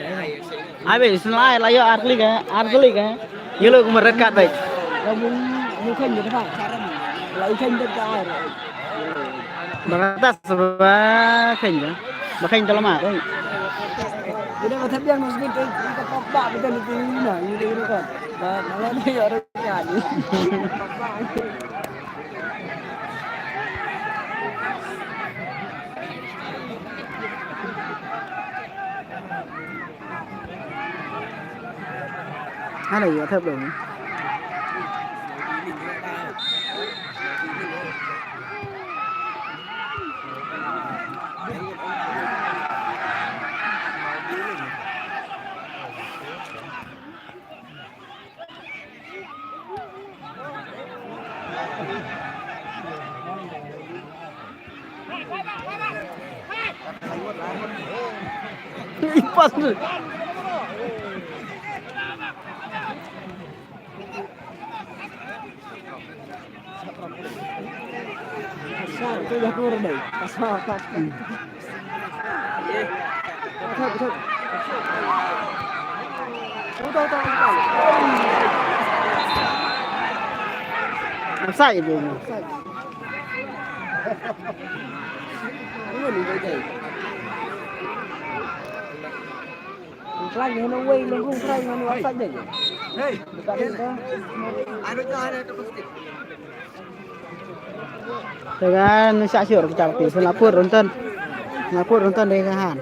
Ai be, isna ai la yo ar klik eh, ar klik eh. Yellow kumba red card be. Unu khen ye tarai. La i khen de ta ai. Ba ka tas ba khen ja. Ba khen ta lama. Ida ba thap yang nos gin ta pop ba ba ta ni na, ida ida ka. Ba na la ni ya red card. Hana ïa thep dong. Ipas tu. Kasar tu dah keluar dai. Kasar tak. Offside tu. Offside. Ini ni dai. Te kan sa sure kita pati. Singapore nonton. Singapore nonton deh kan.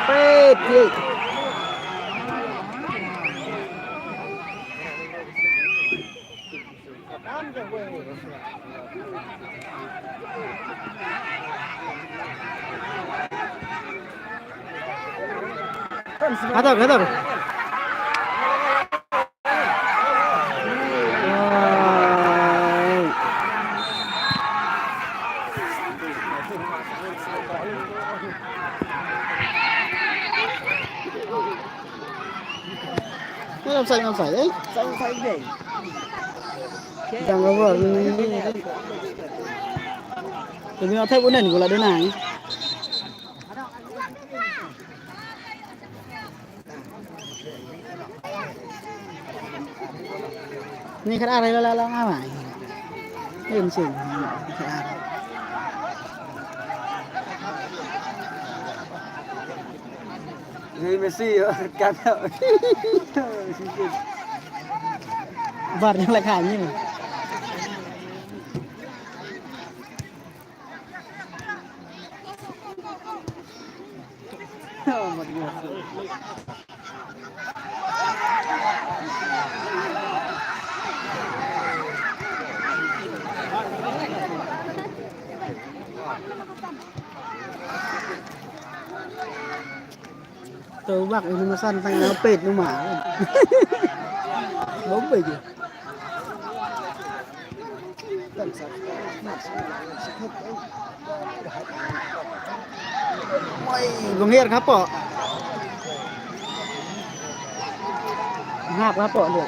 Peit, peit. Hator, hator. Ngam sai, ngam sai, eh? Sai, sai dei. Dang ka bor ni. Te bino thep unen ko la duna, eh? Ni khat ar la la la nga mai. Em sing. Ni Messi yo, kan. Bar ni la kha ni. To bak ini masan tang na peit nu ma. Bom pe je. Oi, bengir kapo. Ngap kapo dia.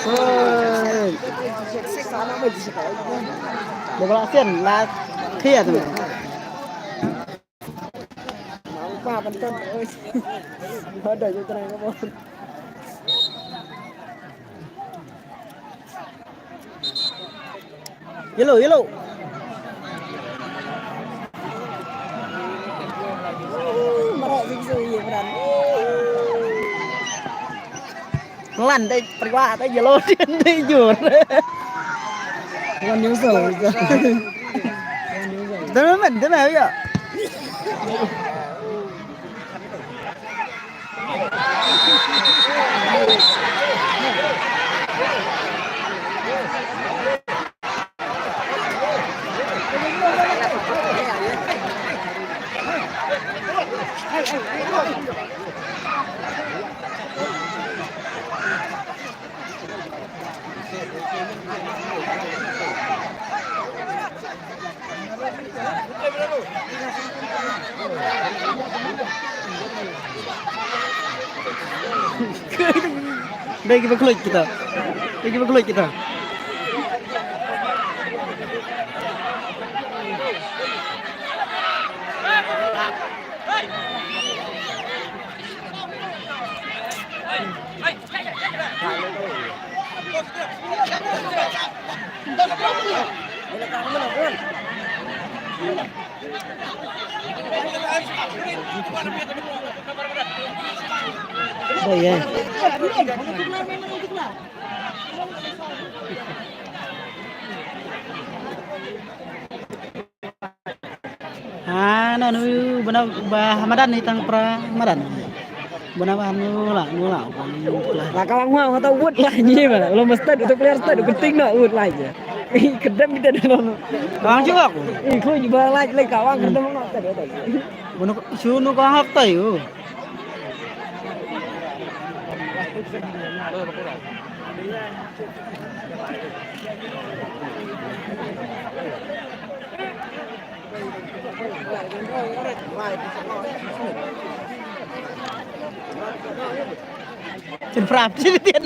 Oi. Bola sen la khia tu. Nampa pynton, oi. Hoda ju trai ka bor. Yellow, yellow. Marak sing sui ye beran. Lan dei perwa dei yellow dei jur. Lan nyusul. Dah men, dah men ya. Dei kiba khluit kita. Dei kiba khluit kita. Ha, na nu bana ba hamadan ni tang pra hamadan. Bana ba nu la, nu la. La ka wang wang ta wut la ni ba. Lo mesti tu player tu kuting na wut la je. Kedam kita dah no. Wang juga aku. Ih, kau juga la le ka wang kedam no. Bana su nu ka hak tai. Chin prap, chin tian.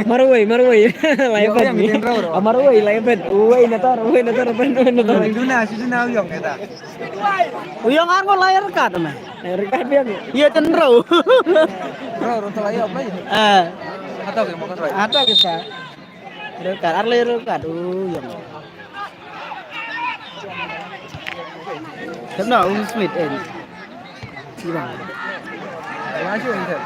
Marwei, marwei. Lai phet. Marwei, lai phet. Uwei na tor, uwei na tor, uwei na tor. Duna, si duna u ïong kata. U ïong ar ko lai rekat me. Rekat biang. Iya ten ro. Ro, ro to lai op mai. Eh. Atau ke mau kan ro. Atau ke sa. Rekat, ar lai rekat. U ïong. Kena um smit en. Ibang. Masuk ni.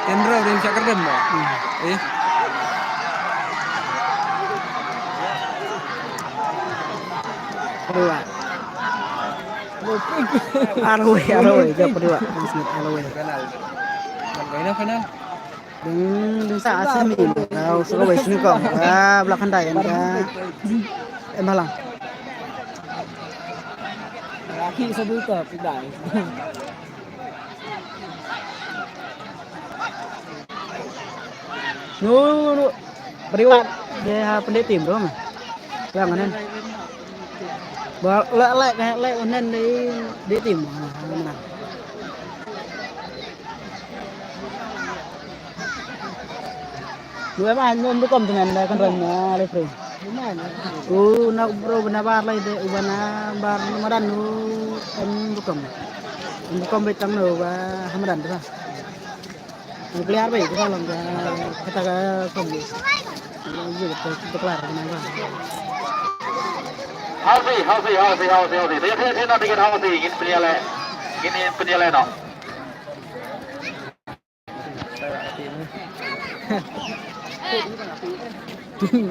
Kendra udah bisa kerja mau. Eh. Kedua. Arwei, arwei, jap kedua. Masih arwei. Final. Final, final. Ding, ding sa semi. Kau suruh wei sini kau. Ah, belakang dah yang dah. Em halang. Laki sebuta pidai. Nu, nu. Priwat. Dia ha pendek tim tu mah. Yang anen. Ba lek lek lek unen di di tim. Ha, ha. Lu em ah, num rukom tu men da kan ran na referee. U na bro bana bar lai de u bana bar madan u em rukom. Em rukom betang no ba hamadan tu. Player bai tu long ka kata ka kom. Ju ka tu kelar na ba. Hausi, hausi, hausi, hausi, hausi. Dia dia dia nak bikin hausi. Ingin penilai, ingin penilai no.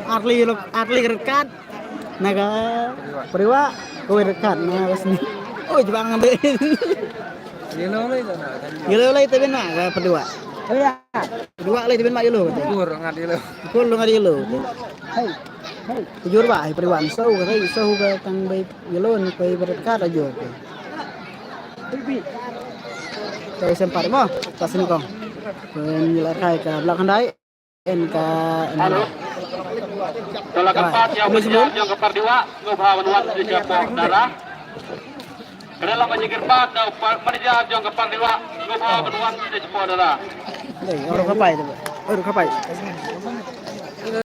Arli lok, arli rekat. Naga Priwa, kau rekat naga sini. Oh, jebang ambil. Yellow lai tu nak. Yellow lai tu bina ke Priwa. Oh ya. Priwa lai tu bina yellow tu. Kur ngat yellow. Kur ngat yellow. Hai. Hai. Jujur ba, hai Priwa. So, hai so ke tang bai Yellow ni koi beret ka ta jo. Koi sempat mo, ta sini kong. Pen yela kai ka belakang dai. En ka en. Halo. Tolak empat yang menjadi yang kepar dua, ngubah menuan di Japo Dara. Kena lama jikir empat, menjadi yang kepar dua, ngubah menuan di Japo Dara. Dai, orang kapai tu. Orang kapai.